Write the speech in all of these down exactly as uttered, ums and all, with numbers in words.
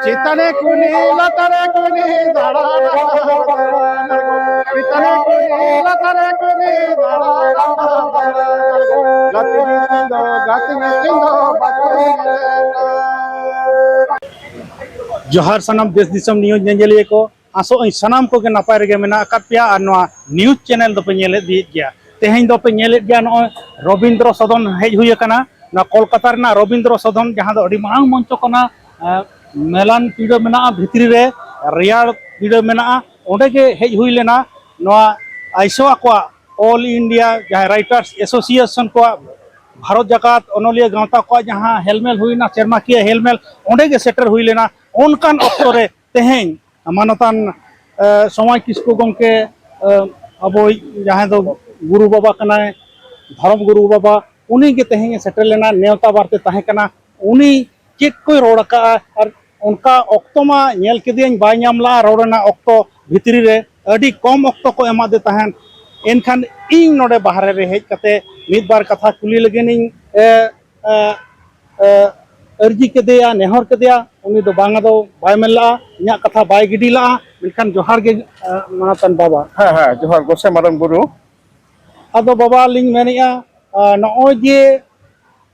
ᱪᱮᱛᱟᱱᱮ ᱠᱩᱞᱦᱤ, ᱞᱟᱛᱟᱨᱮ ᱠᱩᱞᱦᱤ, ᱫᱟᱬᱟ ᱨᱟᱠᱟᱵ ᱫᱟᱬᱟ ᱟᱬᱜᱚ᱾ ᱪᱮᱛᱟᱱᱮ ᱠᱩᱞᱦᱤ, ᱞᱟᱛᱟᱨᱮ ᱠᱩᱞᱦᱤ, ᱫᱟᱬᱟ ᱨᱟᱠᱟᱵ ᱫᱟᱬᱟ ᱟᱬᱜᱚ᱾ ᱜᱟᱛᱮ ᱢᱤᱫ ᱫᱤᱱ ᱫᱚ, ᱜᱟᱛᱮ ᱢᱤᱫ ᱫᱤᱱ ᱫᱚ ᱵᱟᱠᱚ ᱧᱮᱞ ᱠᱚᱣᱟ᱾ ᱡᱚᱦᱟᱨ ᱥᱟᱱᱟᱢ ᱫᱮᱥ ᱫᱤᱥᱚᱢ news ᱧᱮᱧᱮᱞᱤᱭᱟᱹ ᱠᱚ, ᱟᱥᱚᱜ ᱟᱹᱧ ᱥᱟᱱᱟᱢ ᱠᱚᱜᱮ ᱱᱟᱯᱟᱭ ᱨᱮᱜᱮ ᱢᱮᱱᱟᱜ ᱟᱠᱟᱫ ᱯᱮᱭᱟ ᱟᱨ ᱱᱚᱣᱟ news channel ᱫᱚᱯᱮ ᱧᱮᱞ ᱤᱫᱤᱭᱮᱫ ᱜᱮᱭᱟ᱾ ᱛᱮᱦᱮᱧ ᱫᱚᱯᱮ ᱧᱮᱞᱮᱫ ᱜᱮᱭᱟ, ᱱᱚᱜᱼᱚᱭ ᱨᱚᱵᱤᱱᱫᱨᱚ ᱥᱚᱫᱚᱱ ᱦᱮᱡ ᱦᱩᱭ ᱟᱠᱟᱱᱟ᱾ ᱱᱚᱣᱟ ᱠᱳᱞᱠᱟᱛᱟ ᱨᱮᱱᱟᱜ ᱨᱚᱵᱤᱱᱫᱨᱚ ᱥᱚᱫᱚᱱ, ᱡᱟᱦᱟᱸ ᱫᱚ ᱟᱹᱰᱤ ᱢᱟᱨᱟᱝ ᱢᱚᱧᱪᱚ ᱠᱟᱱᱟ, ᱮ, ᱢᱮᱞᱟᱱ ᱯᱤᱲᱟᱹ ᱢᱮᱱᱟᱜᱼᱟ, ᱵᱷᱤᱛᱨᱤ ᱨᱮ ᱨᱮᱭᱟᱲ ᱯᱤᱲᱟᱹ ᱢᱮᱱᱟᱜᱼᱟ᱾ ᱚᱸᱰᱮ ᱜᱮ ᱦᱮᱡ ᱦᱩᱭ ᱞᱮᱱᱟ᱾ ᱱᱚᱣᱟ ᱟᱭᱥᱳ ᱟᱠᱚᱣᱟᱜ All India ᱡᱟᱦᱟᱸ Writers Association ᱠᱚᱣᱟᱜ ᱵᱷᱟᱨᱚᱛ ᱡᱟᱠᱟᱛ ᱚᱱᱚᱞᱤᱭᱟᱹ ᱜᱟᱶᱛᱟ ᱠᱚᱣᱟᱜ ᱡᱟᱦᱟᱸ ᱦᱮᱞᱢᱮᱞ ᱦᱩᱭᱱᱟ, ᱥᱮᱨᱢᱟᱠᱤᱭᱟᱹ ᱦᱮᱞᱢᱮᱞ, ᱚᱸᱰᱮ ᱜᱮ ᱥᱮᱴᱮᱨ ᱦᱩᱭ ᱞᱮᱱᱟ᱾ ᱚᱱᱠᱟᱱ ᱚᱠᱛᱚ ᱨᱮ ᱛᱮᱦᱮᱧ ᱢᱟᱱᱚᱛᱟᱱ, ᱮ, ᱥᱚᱢᱟᱭ ᱠᱤᱥᱠᱩ ᱜᱚᱢᱠᱮ, ᱮ, ᱟᱵᱚᱭᱤᱡ ᱡᱟᱦᱟᱸᱭ ᱫᱚ ᱜᱩᱨᱩ ᱵᱟᱵᱟ ᱠᱟᱱᱟᱭ, ᱫᱷᱚᱨᱚᱢ ᱜᱩᱨᱩ ᱵᱟᱵᱟ, ᱩᱱᱤ ᱜᱮ ᱛᱮᱦᱮᱧ ᱮ ᱥᱮᱴᱮᱨ ᱞᱮᱱᱟ, ᱱᱮᱣᱛᱟ ᱵᱟᱨᱛᱮ ᱛᱟᱦᱮᱸ ᱠᱟᱱᱟ᱾ ᱩᱱᱤ ᱪᱮᱫ ᱠᱚᱭ ᱨᱚᱲ ᱟᱠᱟᱫᱼᱟ ᱟᱨ ᱚᱱᱠᱟ ᱚᱠᱛᱚ ᱢᱟ ᱧᱮᱞ ᱠᱮᱫᱮᱭᱟᱹᱧ, ᱵᱟᱭ ᱧᱟᱢ ᱞᱟᱜᱼᱟ ᱨᱚᱲ ᱨᱮᱱᱟᱜ ᱚᱠᱛᱚ, ᱵᱷᱤᱛᱨᱤ ᱨᱮ ᱟᱹᱰᱤ ᱠᱚᱢ ᱚᱠᱛᱚ ᱠᱚ ᱮᱢᱟᱫᱮ ᱛᱟᱦᱮᱸᱫ᱾ ᱮᱱᱠᱷᱟᱱ ᱤᱧ ᱱᱚᱰᱮ ᱵᱟᱦᱨᱮ ᱨᱮ ᱦᱮᱡ ᱠᱟᱛᱮ ᱢᱤᱫ ᱵᱟᱨ ᱠᱟᱛᱷᱟ ᱠᱩᱞᱤ ᱞᱟᱹᱜᱤᱫ ᱤᱧ, ᱮ, ᱮ, ᱮ, ᱟᱹᱨᱡᱤ ᱠᱮᱫᱮᱭᱟ, ᱱᱮᱦᱚᱨ ᱠᱮᱫᱮᱭᱟ, ᱩᱱᱤ ᱫᱚ ᱵᱟᱝ, ᱟᱫᱚ ᱵᱟᱭ ᱢᱮᱱ ᱞᱟᱜᱼᱟ, ᱤᱧᱟᱹᱜ ᱠᱟᱛᱷᱟ ᱵᱟᱭ ᱜᱤᱰᱤ ᱞᱟᱜᱼᱟ᱾ ᱢᱮᱱᱠᱷᱟᱱ ᱡᱚᱦᱟᱨ ᱜᱮ, ᱮ, ᱢᱟᱱᱚᱛᱟᱱ ᱵᱟᱵᱟ᱾ ᱦᱮᱸ, ᱦᱮᱸ, ᱡᱚᱦᱟᱨ ᱜᱚᱸᱥᱟᱭ ᱢᱟᱨᱟᱝ ᱵᱩᱨᱩ᱾ ᱟᱫᱚ ᱵᱟᱵᱟ, ᱞᱤᱧ ᱢᱮᱱᱮᱫᱼᱟ, ᱮ, ᱱᱚᱜᱼᱚᱭ ᱡᱮ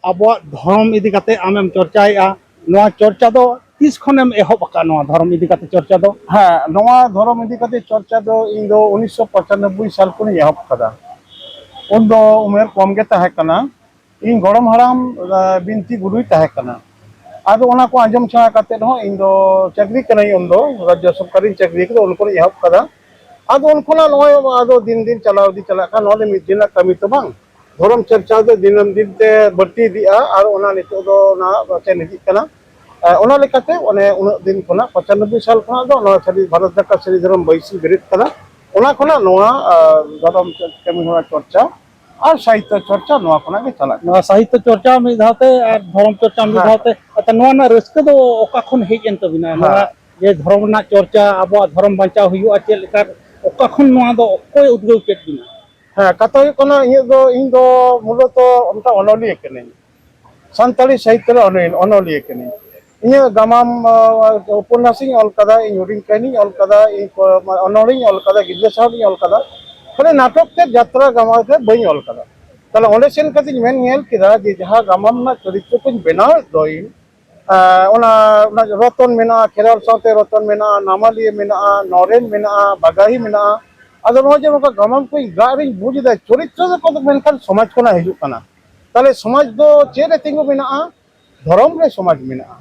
ᱟᱵᱚᱣᱟᱜ ᱫᱷᱚᱨᱚᱢ ᱤᱫᱤ ᱠᱟᱛᱮ ᱟᱢᱮᱢ ᱪᱚᱨᱪᱟᱭᱮᱫᱼᱟ, ᱱᱚᱣᱟ ᱪᱚᱨᱪᱟ ᱫᱚ ᱛᱤᱥ ᱠᱷᱚᱱᱮᱢ ᱮᱦᱚᱵ ᱟᱠᱟᱫᱼᱟ, ᱱᱚᱣᱟ ᱫᱷᱚᱨᱚᱢ ᱤᱫᱤ ᱠᱟᱛᱮ ᱪᱚᱨᱪᱟ ᱫᱚ? ᱦᱮᱸ, ᱱᱚᱣᱟ ᱫᱷᱚᱨᱚᱢ ᱤᱫᱤ ᱠᱟᱛᱮ ᱪᱚᱨᱪᱟ ᱫᱚ ᱤᱧ ᱫᱚ ᱩᱱᱤᱥᱥᱚ ᱯᱚᱸᱪᱟᱱᱚᱵᱵᱳᱭ ᱥᱟᱞ ᱠᱷᱚᱱᱤᱧ ᱮᱦᱚᱵ ᱟᱠᱟᱫᱟ᱾ ᱩᱱ ᱫᱚ ᱩᱢᱮᱨ ᱠᱚᱢ ᱜᱮ ᱛᱟᱦᱮᱸ ᱠᱟᱱᱟ᱾ ᱤᱧ ᱜᱚᱲᱚᱢ ᱦᱟᱲᱟᱢ, ᱟ, ᱵᱤᱱᱛᱤ ᱜᱩᱨᱩᱭ ᱛᱟᱦᱮᱸ ᱠᱟᱱᱟ᱾ ᱟᱫᱚ ᱚᱱᱟ ᱠᱚ ᱟᱸᱡᱚᱢ ᱥᱮᱬᱟ ᱠᱟᱛᱮ ᱦᱚᱸ, ᱤᱧ ᱫᱚ ᱪᱟᱹᱠᱨᱤ ᱠᱟᱹᱱᱟᱹᱧ, ᱩᱱ ᱫᱚ ᱨᱟᱡᱽᱡᱚ ᱥᱚᱨᱠᱟᱨᱤᱧ ᱪᱟᱹᱠᱨᱤ ᱠᱟᱫᱟ, ᱩᱱ ᱠᱷᱚᱱᱤᱧ ᱮᱦᱚᱵ ᱠᱟᱫᱟ᱾ ᱟᱫᱚ ᱩᱱ ᱠᱷᱚᱱᱟᱜ ᱱᱚᱜᱼᱚᱭ ᱟᱫᱚ ᱫᱤᱱ ᱫᱤᱱ ᱪᱟᱞᱟᱣ ᱤᱫᱤ ᱪᱟᱞᱟᱜ ᱠᱟᱱᱟ᱾ ᱱᱚᱣᱟ ᱫᱚ ᱢᱤᱫ ᱫᱤᱱ ᱨᱮᱱᱟᱜ ᱠᱟᱹᱢᱤ ᱛᱚ ᱵᱟᱝ, ᱫᱷᱚᱨᱚᱢ ᱪᱟᱨᱪᱟᱣ ᱫᱚ ᱫᱤᱱᱟᱹᱢ ᱫᱤᱱ ᱛᱮ ᱵᱟᱹᱲᱛᱤ ᱤᱫᱤᱜᱼᱟ, ᱟᱨ ᱚᱱᱟ ᱱᱤᱛᱚᱜ ᱫᱚ ᱚᱱᱟ ᱪᱮᱫ ᱤᱫᱤᱜ ᱠᱟᱱᱟ᱾ ᱮ, ᱚᱱᱟ ᱞᱮᱠᱟᱛᱮ ᱚᱱᱮ ᱩᱱᱟᱹᱜ ᱫᱤᱱ ᱠᱷᱚᱱᱟᱜ, ᱯᱚᱸᱪᱟᱱᱚᱵᱵᱳᱭ ᱥᱟᱞ ᱠᱷᱚᱱᱟᱜ ᱫᱚ ᱱᱚᱣᱟ ᱥᱟᱹᱨᱤ ᱵᱷᱟᱨᱚᱛ ᱡᱟᱠᱟᱛ ᱥᱟᱹᱨᱤ ᱫᱷᱚᱨᱚᱢ ᱵᱟᱹᱭᱥᱤ ᱵᱮᱨᱮᱫ ᱠᱟᱱᱟ᱾ ᱚᱱᱟ ᱠᱷᱚᱱᱟᱜ ᱱᱚᱣᱟ, ᱟ, ᱫᱷᱚᱨᱚᱢ ᱠᱟᱹᱢᱤ ᱦᱚᱨᱟ ᱪᱚᱨᱪᱟ ᱟᱨ ᱥᱟᱦᱤᱛᱛᱚ ᱪᱚᱨᱪᱟ ᱱᱚᱣᱟ ᱠᱷᱚᱱᱟᱜ ᱜᱮ ᱪᱟᱞᱟᱜ ᱠᱟᱱᱟ᱾ ᱱᱚᱣᱟ ᱥᱟᱦᱤᱛᱛᱚ ᱪᱚᱨᱪᱟ ᱢᱤᱫ ᱫᱷᱟᱣᱛᱮ ᱟᱨ ᱫᱷᱚᱨᱚᱢ ᱪᱚᱨᱪᱟ ᱢᱤᱫ ᱦᱮᱸ᱾ ᱫᱷᱟᱣᱛᱮ, ᱟᱪᱪᱷᱟ, ᱱᱚᱣᱟ ᱨᱮᱱᱟᱜ ᱨᱟᱹᱥᱠᱟᱹ ᱫᱚ ᱚᱠᱟ ᱠᱷᱚᱱ ᱦᱮᱡ ᱮᱱ ᱛᱟᱵᱤᱱᱟ? ᱦᱮᱸ᱾ ᱱᱚᱣᱟ ᱡᱮ ᱫᱷᱚᱨᱚᱢ ᱨᱮᱱᱟᱜ ᱪᱚᱨᱪᱟ, ᱟᱵᱚᱣᱟᱜ ᱫᱷᱚᱨᱚᱢ ᱵᱟᱧᱪᱟᱣ ᱦᱩᱭᱩᱜᱼᱟ ᱪᱮᱫ ᱞᱮᱠᱟ, ᱚᱠᱟ ᱠᱷᱚᱱ ᱱᱚᱣᱟ ᱫᱚ ᱚᱠᱚᱭ ᱩᱫᱽᱜᱟᱹᱣ ᱠᱮᱫ ᱵᱤᱱᱟ? ᱦᱮᱸ, ᱠᱟᱛᱷᱟ ᱦᱩᱭᱩᱜ ᱠᱟᱱᱟ, ᱤᱧᱟᱹᱜ ᱫᱚ, ᱤᱧ ᱫᱚ ᱢᱩᱞᱚᱛᱚ ᱢᱤᱫᱴᱟᱝ ᱚᱱᱚᱞᱤᱭᱟᱹ ᱠᱟᱹᱱᱟᱹᱧ, ᱥᱟᱱᱛᱟᱲᱤ ᱥᱟᱦᱤᱛᱛᱚ ᱨᱮ ᱚᱱᱚᱞ-, ᱚᱱᱚᱞᱤᱭᱟᱹ ᱠᱟᱹᱱᱟᱹᱧ᱾ ᱤᱧᱟᱹᱜ ᱜᱟᱢᱟᱢ, ᱟᱸ, ᱩᱯᱚᱱᱱᱟᱥᱤᱧ ᱚᱞ ᱠᱟᱫᱟ, ᱤᱧ ᱦᱩᱰᱤᱧ ᱠᱟᱹᱦᱱᱤᱧ ᱚᱞ ᱠᱟᱫᱟ, ᱤᱧ ᱠᱚ-, ᱚᱱᱚᱬᱦᱮᱧ ᱚᱞ ᱠᱟᱫᱟ, ᱜᱤᱫᱽᱨᱟᱹ ᱥᱟᱶᱦᱮᱫ ᱤᱧ ᱚᱞ ᱠᱟᱫᱟ, ᱠᱷᱟᱹᱞᱤ ᱱᱟᱴᱚᱠ ᱛᱮ ᱡᱟᱛᱨᱟ ᱜᱟᱢᱟᱢ ᱨᱮ ᱵᱟᱹᱧ ᱚᱞ ᱠᱟᱫᱟ᱾ ᱛᱟᱦᱞᱮ ᱚᱸᱰᱮ ᱥᱮᱱ ᱠᱟᱛᱮᱧ ᱢᱮᱱ ᱧᱮᱞ ᱠᱮᱫᱟ ᱡᱮ ᱡᱟᱦᱟᱸ ᱜᱟᱢᱟᱢ ᱨᱮᱱᱟᱜ ᱪᱚᱨᱤᱛᱨᱚ ᱠᱚᱧ ᱵᱮᱱᱟᱣᱮᱫ ᱫᱚ ᱤᱧ, ᱟᱸ, ᱚᱱᱟ, ᱚᱱᱟ ᱨᱚᱛᱚᱱ ᱢᱮᱱᱟᱜᱼᱟ, ᱠᱷᱮᱨᱣᱟᱞ ᱥᱟᱶᱛᱮ ᱨᱚᱛᱚᱱ ᱢᱮᱱᱟᱜᱼᱟ, ᱱᱟᱢᱟᱞᱤᱭᱟᱹ ᱢᱮᱱᱟᱜᱼᱟ, ᱱᱚᱨᱮᱱ ᱢᱮᱱᱟᱜᱼᱟ, ᱵᱟᱜᱟᱦᱤ ᱢᱮᱱᱟᱜᱼᱟ᱾ ᱟᱫᱚ ᱱᱚᱜᱼᱚᱭ ᱡᱮ ᱱᱚᱝᱠᱟ ᱜᱟᱢᱟᱢ ᱠᱚᱧ ᱜᱟᱜ ᱨᱤᱧ ᱵᱩᱡᱽ ᱮᱫᱟ, ᱪᱚᱨᱤᱛᱨᱚ ᱫᱚ ᱠᱚᱫᱚ ᱢᱮᱱᱠᱷᱟᱱ ᱥᱚᱢᱟᱡᱽ ᱠᱷᱚᱱᱟᱜ ᱦᱤᱡᱩᱜ ᱠᱟᱱᱟ᱾ ᱛᱟᱦᱞᱮ ᱥᱚᱢᱟᱡᱽ ᱫᱚ ᱪᱮᱫ ᱨᱮ ᱛᱤᱸᱜᱩ ᱢᱮᱱᱟᱜᱼᱟ? ᱫᱷᱚᱨᱚᱢ ᱨᱮ ᱥᱚᱢᱟᱡᱽ ᱢᱮᱱᱟᱜᱼᱟ᱾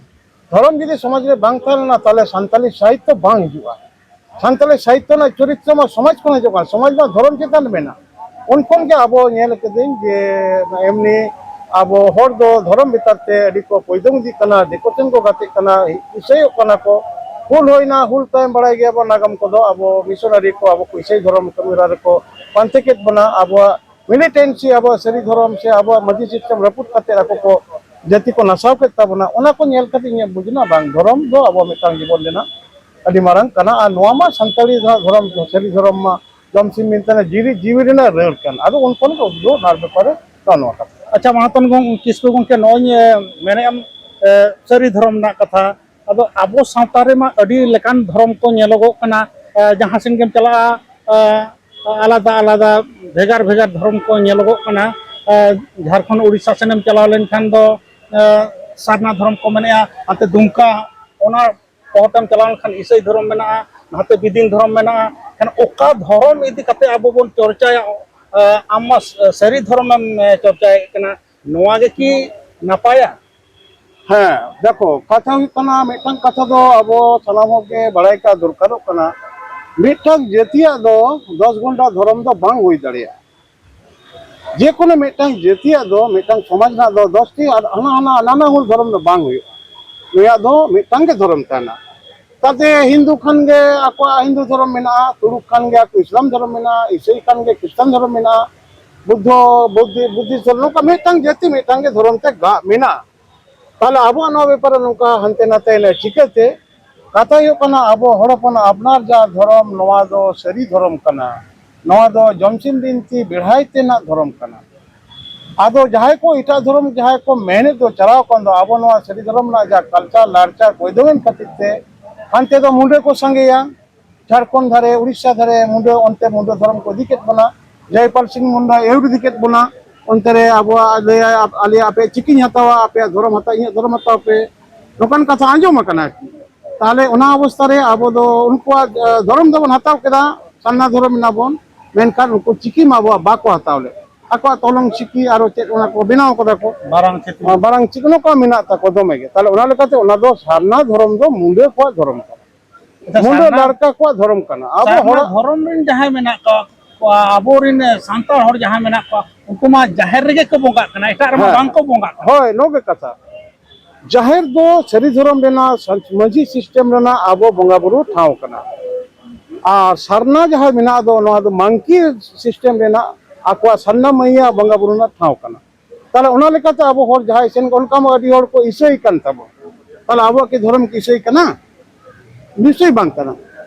ᱫᱷᱚᱨᱚᱢ ᱡᱩᱫᱤ ᱥᱚᱢᱟᱡᱽ ᱨᱮ ᱵᱟᱝ ᱛᱟᱦᱮᱸ ᱞᱮᱱᱟ, ᱛᱟᱦᱞᱮ ᱥᱟᱱᱛᱟᱞᱤ ᱥᱟᱦᱤᱛᱛᱚ ᱵᱟᱝ ᱦᱤᱡᱩᱜᱼᱟ᱾ ᱥᱟᱱᱛᱟᱞᱤ ᱥᱟᱦᱤᱛᱛᱚ ᱨᱮᱱᱟᱜ ᱪᱚᱨᱤᱛᱨᱚ ᱢᱟ ᱥᱚᱢᱟᱡᱽ ᱠᱷᱚᱱ ᱦᱤᱡᱩᱜ ᱠᱟᱱᱟ, ᱥᱚᱢᱟᱡᱽ ᱢᱟ ᱫᱷᱚᱨᱚᱢ ᱪᱮᱛᱟᱱ ᱨᱮ ᱢᱮᱱᱟᱜᱼᱟ᱾ ᱩᱱ ᱠᱷᱚᱱ ᱜᱮ ᱟᱵᱚ ᱧᱮᱞ ᱠᱟᱹᱫᱟᱹᱧ ᱡᱮ ᱮᱢᱱᱤ ᱟᱵᱚ ᱦᱚᱲ ᱫᱚ ᱫᱷᱚᱨᱚᱢ ᱵᱮᱯᱟᱨ ᱛᱮ ᱟᱹᱰᱤ ᱠᱚ ᱠᱚᱭᱫᱚᱝ ᱤᱫᱤᱜ ᱠᱟᱱᱟ, ᱫᱤᱠᱩ ᱴᱷᱮᱱ ᱠᱚ ᱜᱟᱛᱮᱜ ᱠᱟᱱᱟ, ᱤᱥᱟᱹᱭᱚᱜ ᱠᱟᱱᱟ ᱠᱚ᱾ ᱦᱩᱞ ᱦᱩᱭᱱᱟ, ᱦᱩᱞ ᱛᱟᱭᱚᱢ ᱵᱟᱲᱟᱭ ᱜᱮᱭᱟᱵᱚᱱ ᱱᱟᱜᱟᱢ ᱠᱚᱫᱚ, ᱟᱵᱚ ᱢᱤᱥᱚᱱᱟᱨᱤ ᱠᱚ ᱟᱵᱚ ᱠᱚ ᱤᱥᱟᱹᱭ ᱫᱷᱚᱨᱚᱢ ᱠᱟᱹᱢᱤ ᱦᱚᱨᱟ ᱨᱮᱠᱚ ᱯᱟᱱᱛᱮ ᱠᱮᱫ ᱵᱚᱱᱟ, ᱟᱵᱚᱣᱟᱜ ᱢᱤᱞᱤᱴᱮᱱᱥᱤ, ᱟᱵᱚᱣᱟᱜ ᱥᱟᱹᱨᱤ ᱫᱷᱚᱨᱚᱢ ᱥᱮ ᱟᱵᱚᱣᱟᱜ ᱢᱟᱹᱡᱷᱤ ᱥᱤᱥᱴᱮᱢ ᱨᱟᱹᱯᱩᱫ ᱠᱟᱛᱮ ᱟᱠᱚ ᱠᱚ ᱡᱟᱹᱛᱤ ᱠᱚ ᱱᱟᱥᱟᱣ ᱠᱮᱫ ᱛᱟᱵᱚᱱᱟ᱾ ᱚᱱᱟ ᱠᱚ ᱧᱮᱞ ᱠᱟᱛᱮ ᱤᱧᱟᱹᱜ ᱵᱩᱡᱽ ᱮᱱᱟ, ᱵᱟᱝ, ᱫᱷᱚᱨᱚᱢ ᱫᱚ ᱟᱵᱚ ᱢᱤᱫᱴᱟᱝ ᱡᱤᱵᱚᱱ ᱨᱮᱱᱟᱜ ᱟᱹᱰᱤ ᱢᱟᱨᱟᱝ ᱠᱟᱱᱟ᱾ ᱟᱨ ᱱᱚᱣᱟ ᱢᱟ ᱥᱟᱱᱛᱟᱲᱤ ᱫᱷᱚ-, ᱫᱷᱚᱨᱚᱢ, ᱥᱟᱹᱨᱤ ᱫᱷᱚᱨᱚᱢ ᱢᱟ ᱡᱚᱢᱥᱤᱢ ᱢᱮᱱᱛᱮ ᱡᱤᱣᱤ, ᱡᱤᱣᱤ ᱨᱮᱱᱟᱜ ᱨᱟᱹᱲ ᱠᱟᱱ᱾ ᱟᱫᱚ ᱩᱱ ᱠᱷᱚᱱ ᱜᱮ ᱩᱫᱽᱜᱟᱹᱣ ᱚᱱᱟ ᱵᱮᱯᱟᱨ ᱨᱮ ᱱᱚᱜᱼᱚ ᱱᱚᱣᱟ ᱠᱟᱛᱷᱟ᱾ ᱟᱪᱪᱷᱟ, ᱢᱟᱦᱟᱛᱚᱱ ᱜᱚᱝ-, ᱠᱤᱥᱠᱩ ᱜᱚᱝᱠᱮ, ᱱᱚᱜᱼᱚᱭ, ᱮ, ᱢᱮᱱᱮᱫ ᱟᱢ, ᱮ, ᱥᱟᱹᱨᱤ ᱫᱷᱚᱨᱚᱢ ᱨᱮᱱᱟᱜ ᱠᱟᱛᱷᱟ, ᱟᱫᱚ ᱟᱵᱚ ᱥᱟᱶᱛᱟ ᱨᱮᱢᱟ ᱟᱹᱰᱤ ᱞᱮᱠᱟᱱ ᱫᱷᱚᱨᱚᱢ ᱠᱚ ᱧᱮᱞᱚᱜᱚᱜ ᱠᱟᱱᱟ᱾ ᱮ, ᱡᱟᱦᱟᱸ ᱥᱮᱱ ᱜᱮᱢ ᱪᱟᱞᱟᱜᱼᱟ, ᱮ, ᱟᱞᱟᱫᱟ ᱟᱞᱟᱫᱟ ᱵᱷᱮᱜᱟᱨ ᱵᱷᱮᱜᱟᱨ ᱫᱷᱚᱨᱚᱢ ᱠᱚ ᱧᱮᱞᱚᱜᱚᱜ ᱠᱟᱱᱟ᱾ ᱮ, ᱡᱷᱟᱲᱠᱷᱚᱸᱰ, ᱩᱲᱤᱥᱥᱟ ᱥᱮᱱᱮᱢ ᱪᱟᱞᱟᱣ ᱞᱮᱱᱠᱷᱟᱱ ᱫᱚ, ᱮ, ᱥᱟᱨᱱᱟ ᱫᱷᱚᱨᱚᱢ ᱠᱚ ᱢᱮᱱᱮᱜᱼᱟ, ᱦᱟᱱᱛᱮ ᱫᱩᱢᱠᱟ, ᱚᱱᱟ ᱯᱚᱦᱚᱴᱟᱢ ᱪᱟᱞᱟᱣ ᱞᱮᱱᱠᱷᱟᱱ ᱤᱥᱟᱹᱭ ᱫᱷᱚᱨᱚᱢ ᱢᱮᱱᱟᱜᱼᱟ, ᱱᱟᱛᱮ ᱵᱤᱫᱤᱱ ᱫᱷᱚᱨᱚᱢ ᱢᱮᱱᱟᱜᱼᱟ᱾ ᱮᱱᱠᱷᱟᱱ ᱚᱠᱟ ᱫᱷᱚᱨᱚᱢ ᱤᱫᱤ ᱠᱟᱛᱮ ᱟᱵᱚ ᱵᱚᱱ ᱪᱚᱨᱪᱟᱭᱟ? ᱮ, ᱟᱢ ᱢᱟ ᱥᱟᱹᱨᱤ ᱫᱷᱚᱨᱚᱢᱮᱢ, ᱮ, ᱪᱚᱨᱪᱟᱭᱮᱫ ᱠᱟᱱᱟ, ᱱᱚᱣᱟ ᱜᱮ ᱠᱤ ᱱᱟᱯᱟᱭᱟ? ᱦᱮᱸ, ᱫᱮᱠᱷᱚ, ᱠᱟᱛᱷᱟ ᱦᱩᱭᱩᱜ ᱠᱟᱱᱟ, ᱢᱤᱫᱴᱟᱝ ᱠᱟᱛᱷᱟ ᱫᱚ ᱟᱵᱚ ᱥᱟᱱᱟᱢ ᱦᱚᱲ ᱜᱮ ᱵᱟᱲᱟᱭ ᱠᱟᱜ ᱫᱚᱨᱠᱟᱨᱚᱜ ᱠᱟᱱᱟ, ᱢᱤᱫᱴᱟᱝ ᱡᱟᱹᱛᱤᱭᱟᱜ ᱫᱚ ᱫᱚᱥ ᱜᱚᱱᱰᱟ ᱫᱷᱚᱨᱚᱢ ᱫᱚ ᱵᱟᱝ ᱦᱩᱭ ᱫᱟᱲᱮᱭᱟᱜᱼᱟ᱾ ᱡᱮᱠᱳᱱᱳ ᱢᱤᱫᱴᱟᱝ ᱡᱟᱹᱛᱤᱭᱟᱜ ᱫᱚ, ᱢᱤᱫᱴᱟᱝ ᱥᱚᱢᱟᱡᱽ ᱨᱮᱱᱟᱜ ᱫᱚ ᱫᱚᱥᱴᱤ ᱟᱨ ᱦᱟᱱᱟ ᱦᱟᱱᱟ ᱱᱟᱱᱟ ᱦᱩᱱ ᱫᱷᱚᱨᱚᱢ ᱫᱚ ᱵᱟᱝ ᱦᱩᱭᱩᱜᱼᱟ᱾ ᱱᱩᱭᱟᱜ ᱫᱚ ᱢᱤᱫᱴᱟᱝ ᱜᱮ ᱫᱷᱚᱨᱚᱢ ᱛᱟᱦᱮᱱᱟ᱾ ᱛᱟᱛᱮ ᱦᱤᱱᱫᱩ ᱠᱷᱟᱱ ᱜᱮ ᱟᱠᱚᱣᱟᱜ ᱦᱤᱱᱫᱩ ᱫᱷᱚᱨᱚᱢ ᱢᱮᱱᱟᱜᱼᱟ, ᱛᱩᱲᱩᱠ ᱠᱷᱟᱱ ᱜᱮ ᱟᱠᱚ ᱤᱥᱞᱟᱢ ᱫᱷᱚᱨᱚᱢ ᱢᱮᱱᱟᱜᱼᱟ, ᱤᱥᱟᱹᱭ ᱠᱷᱟᱱ ᱜᱮ ᱠᱷᱨᱤᱥᱴᱟᱱ ᱫᱷᱚᱨᱚᱢ ᱢᱮᱱᱟᱜᱼᱟ᱾ ᱵᱩᱫᱽᱫᱷᱚ, ᱵᱩᱫᱽᱫᱷᱤ, ᱵᱩᱫᱽᱫᱷᱤ ᱥᱚᱨ, ᱱᱚᱝᱠᱟ ᱢᱤᱫᱴᱟᱝ ᱡᱟᱹᱛᱤ ᱢᱤᱫᱴᱟᱝ ᱜᱮ ᱫᱷᱚᱨᱚᱢ ᱛᱮ ᱜᱟᱜ ᱢᱮᱱᱟᱜᱼᱟ᱾ ᱛᱟᱦᱞᱮ ᱟᱵᱚᱣᱟᱜ ᱱᱚᱣᱟ ᱵᱮᱯᱟᱨ ᱨᱮ ᱱᱚᱝᱠᱟ ᱦᱟᱱᱛᱮ ᱱᱟᱛᱮ ᱮᱱᱟ ᱪᱤᱠᱟᱹᱛᱮ? ᱠᱟᱛᱷᱟ ᱦᱩᱭᱩᱜ ᱠᱟᱱᱟ, ᱟᱵᱚ ᱦᱚᱲ ᱦᱚᱯᱚᱱᱟᱜ ᱟᱯᱱᱟᱨ ᱡᱟᱦᱟᱸ ᱫᱷᱚᱨᱚᱢ, ᱱᱚᱣᱟ ᱫᱚ ᱥᱟᱹᱨᱤ ᱫᱷᱚᱨᱚᱢ ᱠᱟᱱᱟ᱾ ᱱᱚᱣᱟ ᱫᱚ ᱡᱚᱢᱥᱤᱢ ᱵᱤᱱᱛᱤ ᱵᱮᱲᱦᱟᱭ ᱛᱮᱱᱟᱜ ᱫᱷᱚᱨᱚᱢ ᱠᱟᱱᱟ᱾ ᱟᱫᱚ ᱡᱟᱦᱟᱸᱭ ᱠᱚ ᱮᱴᱟᱜ ᱫᱷᱚᱨᱚᱢ ᱡᱟᱦᱟᱸᱭ ᱠᱚ ᱢᱮᱱᱮᱫ ᱫᱚ ᱪᱟᱞᱟᱣ ᱠᱟᱱ ᱫᱚ, ᱟᱵᱚ ᱱᱚᱣᱟ ᱥᱟᱹᱨᱤ ᱫᱷᱚᱨᱚᱢ ᱨᱮᱱᱟᱜ ᱡᱟᱦᱟᱸ ᱠᱟᱞᱪᱟᱨ ᱞᱟᱲᱪᱟᱨ ᱵᱚᱭᱫᱷᱚᱢᱮᱱ ᱠᱷᱟᱹᱛᱤᱨ ᱛᱮ ᱦᱟᱱᱛᱮ ᱫᱚ ᱢᱩᱰᱟᱹ ᱠᱚ ᱥᱟᱸᱜᱮᱭᱟ, ᱡᱷᱟᱲᱠᱷᱚᱸᱰ ᱫᱷᱟᱨᱮ, ᱩᱲᱤᱥᱥᱟ ᱫᱷᱟᱨᱮ ᱢᱩᱰᱟᱹ, ᱚᱱᱛᱮ ᱢᱩᱰᱟᱹ ᱫᱷᱚᱨᱚᱢ ᱠᱚ ᱤᱫᱤ ᱠᱮᱫ ᱵᱚᱱᱟ᱾ ᱡᱚᱭᱯᱟᱞ ᱥᱤᱝ ᱢᱩᱱᱰᱟ ᱮᱣᱨ ᱤᱫᱤ ᱠᱮᱫ ᱵᱚᱱᱟ᱾ ᱚᱱᱛᱮ ᱨᱮ ᱟᱵᱚᱣᱟᱜ ᱞᱟᱹᱭᱟᱭ, "ᱟᱞᱮᱭᱟᱜ ᱟᱯᱮᱭᱟᱜ ᱪᱤᱠᱤᱧ ᱦᱟᱛᱟᱣᱟ, ᱟᱯᱮᱭᱟᱜ ᱫᱷᱚᱨᱚᱢ ᱦᱟᱛᱟᱣ, ᱤᱧᱟᱹᱜ ᱫᱷᱚᱨᱚᱢ ᱦᱟᱛᱟᱣ ᱯᱮ", ᱱᱚᱝᱠᱟᱱ ᱠᱟᱛᱷᱟ ᱟᱸᱡᱚᱢ ᱟᱠᱟᱱᱟ ᱟᱨᱠᱤ᱾ ᱛᱟᱦᱚᱞᱮ ᱚᱱᱟ ᱚᱵᱚᱥᱛᱷᱟ ᱨᱮ ᱟᱵᱚ ᱫᱚ ᱩᱱᱠᱩᱣᱟᱜ, ᱮ, ᱫᱷᱚᱨᱚᱢ ᱫᱚᱵᱚᱱ ᱦᱟᱛᱟᱣ ᱠᱮᱫᱟ, ᱥᱟᱨᱱᱟ ᱫᱷᱚᱨᱚᱢ ᱮᱱᱟ ᱵᱚᱱ, ᱢᱮᱱᱠᱷᱟᱱ ᱩᱱᱠᱩ ᱪᱤᱠᱤ ᱢᱟ ᱟᱵᱚᱣᱟᱜ ᱵᱟᱠᱚ ᱦᱟᱛᱟᱣ ᱞᱮᱫ᱾ ᱟᱠᱚᱣᱟᱜ ᱛᱚᱞᱚᱝ ᱪᱤᱠᱤ ᱟᱨᱚ ᱪᱮᱫ ᱚᱱᱟ ᱠᱚ ᱵᱮᱱᱟᱣ ᱠᱟᱫᱟ ᱠᱚ, ᱵᱟᱨᱟᱝ ᱪᱤᱠᱤ᱾ ᱵᱟᱨᱟᱝ ᱪᱤᱠᱤ ᱱᱚᱝᱠᱟ ᱢᱮᱱᱟᱜ ᱛᱟᱠᱚ ᱫᱚᱢᱮ ᱜᱮ᱾ ᱛᱟᱦᱚᱞᱮ ᱚᱱᱟ ᱞᱮᱠᱟᱛᱮ ᱚᱱᱟ ᱫᱚ ᱥᱟᱨᱱᱟ ᱫᱷᱚᱨᱚᱢ ᱫᱚ ᱢᱩᱰᱟᱹ ᱠᱚᱣᱟᱜ ᱫᱷᱚᱨᱚᱢ ᱠᱟᱱᱟ᱾ ᱟᱪᱪᱷᱟ, ᱢᱩᱰᱟᱹ ᱥᱟᱨᱱᱟ, ᱞᱟᱲᱠᱟ ᱠᱚᱣᱟᱜ ᱫᱷᱚᱨᱚᱢ ᱠᱟᱱᱟ᱾ ᱟᱵᱚ ᱥᱟᱨᱱᱟ ᱦᱚᱲᱟᱜ ᱫᱷᱚᱨᱚᱢ ᱨᱮᱱ ᱡᱟᱦᱟᱸᱭ ᱢᱮᱱᱟᱜ ᱠᱚᱣᱟ, ᱟᱵᱚᱨᱮᱱ ᱥᱟᱱᱛᱟᱲ ᱦᱚᱲ ᱡᱟᱦᱟᱸᱭ ᱢᱮᱱᱟᱜ ᱠᱚᱣᱟ, ᱩᱱᱠᱩ ᱢᱟ ᱡᱟᱦᱮᱨ ᱨᱮᱜᱮ ᱠᱚ ᱵᱚᱸᱜᱟᱜ ᱠᱟᱱᱟ, ᱮᱴᱟᱜ ᱨᱮᱢᱟ ᱦᱮᱸ, ᱵᱟᱝ ᱠᱚ ᱵᱚᱸᱜᱟᱜ ᱠᱟᱱᱟ᱾ ᱦᱳᱭ, ᱱᱚᱣᱟ ᱜᱮ ᱠᱟᱛᱷᱟ᱾ ᱡᱟᱦᱮᱨ ᱫᱚ ᱥᱟᱹᱨᱤ ᱫᱷᱚᱨᱚᱢ ᱨᱮᱱᱟᱜ ᱥᱟᱱ-, ᱢᱟᱹᱡᱷᱤ ᱥᱤᱥᱴᱮᱢ ᱨᱮᱱᱟᱜ ᱟᱵᱚ ᱵᱚᱸᱜᱟ ᱵᱩᱨᱩ ᱴᱷᱟᱶ ᱠᱟᱱᱟ᱾ ᱟᱨ ᱥᱟᱨᱱᱟ ᱡᱟᱦᱟᱸ ᱢᱮᱱᱟᱜ ᱫᱚ, ᱱᱚᱣᱟ ᱫᱚ ᱢᱟᱝᱠᱤ ᱥᱤᱥᱴᱮᱢ ᱨᱮᱱᱟᱜ ᱟᱠᱚᱣᱟᱜ ᱥᱟᱨᱱᱟ ᱢᱟᱹᱭᱟᱹ ᱵᱚᱸᱜᱟ ᱵᱩᱨᱩ ᱨᱮᱱᱟᱜ ᱴᱷᱟᱶ ᱠᱟᱱᱟ᱾ ᱛᱟᱦᱞᱮ ᱚᱱᱟ ᱞᱮᱠᱟᱛᱮ ᱟᱵᱚ ᱦᱚᱲ ᱡᱟᱦᱟᱸᱭ ᱥᱮᱱ, ᱚᱱᱠᱟ ᱢᱟ ᱟᱹᱰᱤ ᱦᱚᱲ ᱠᱚ ᱤᱥᱟᱹᱭ ᱠᱟᱱ ᱛᱟᱵᱚᱱ᱾ ᱛᱟᱦᱞᱮ ᱟᱵᱚᱣᱟᱜ ᱠᱤ ᱫᱷᱚᱨᱚᱢ ᱠᱤ ᱤᱥᱟᱹᱭ ᱠᱟᱱᱟ? ᱱᱤᱥᱪᱚᱭ ᱵᱟᱝ ᱠᱟᱱᱟ᱾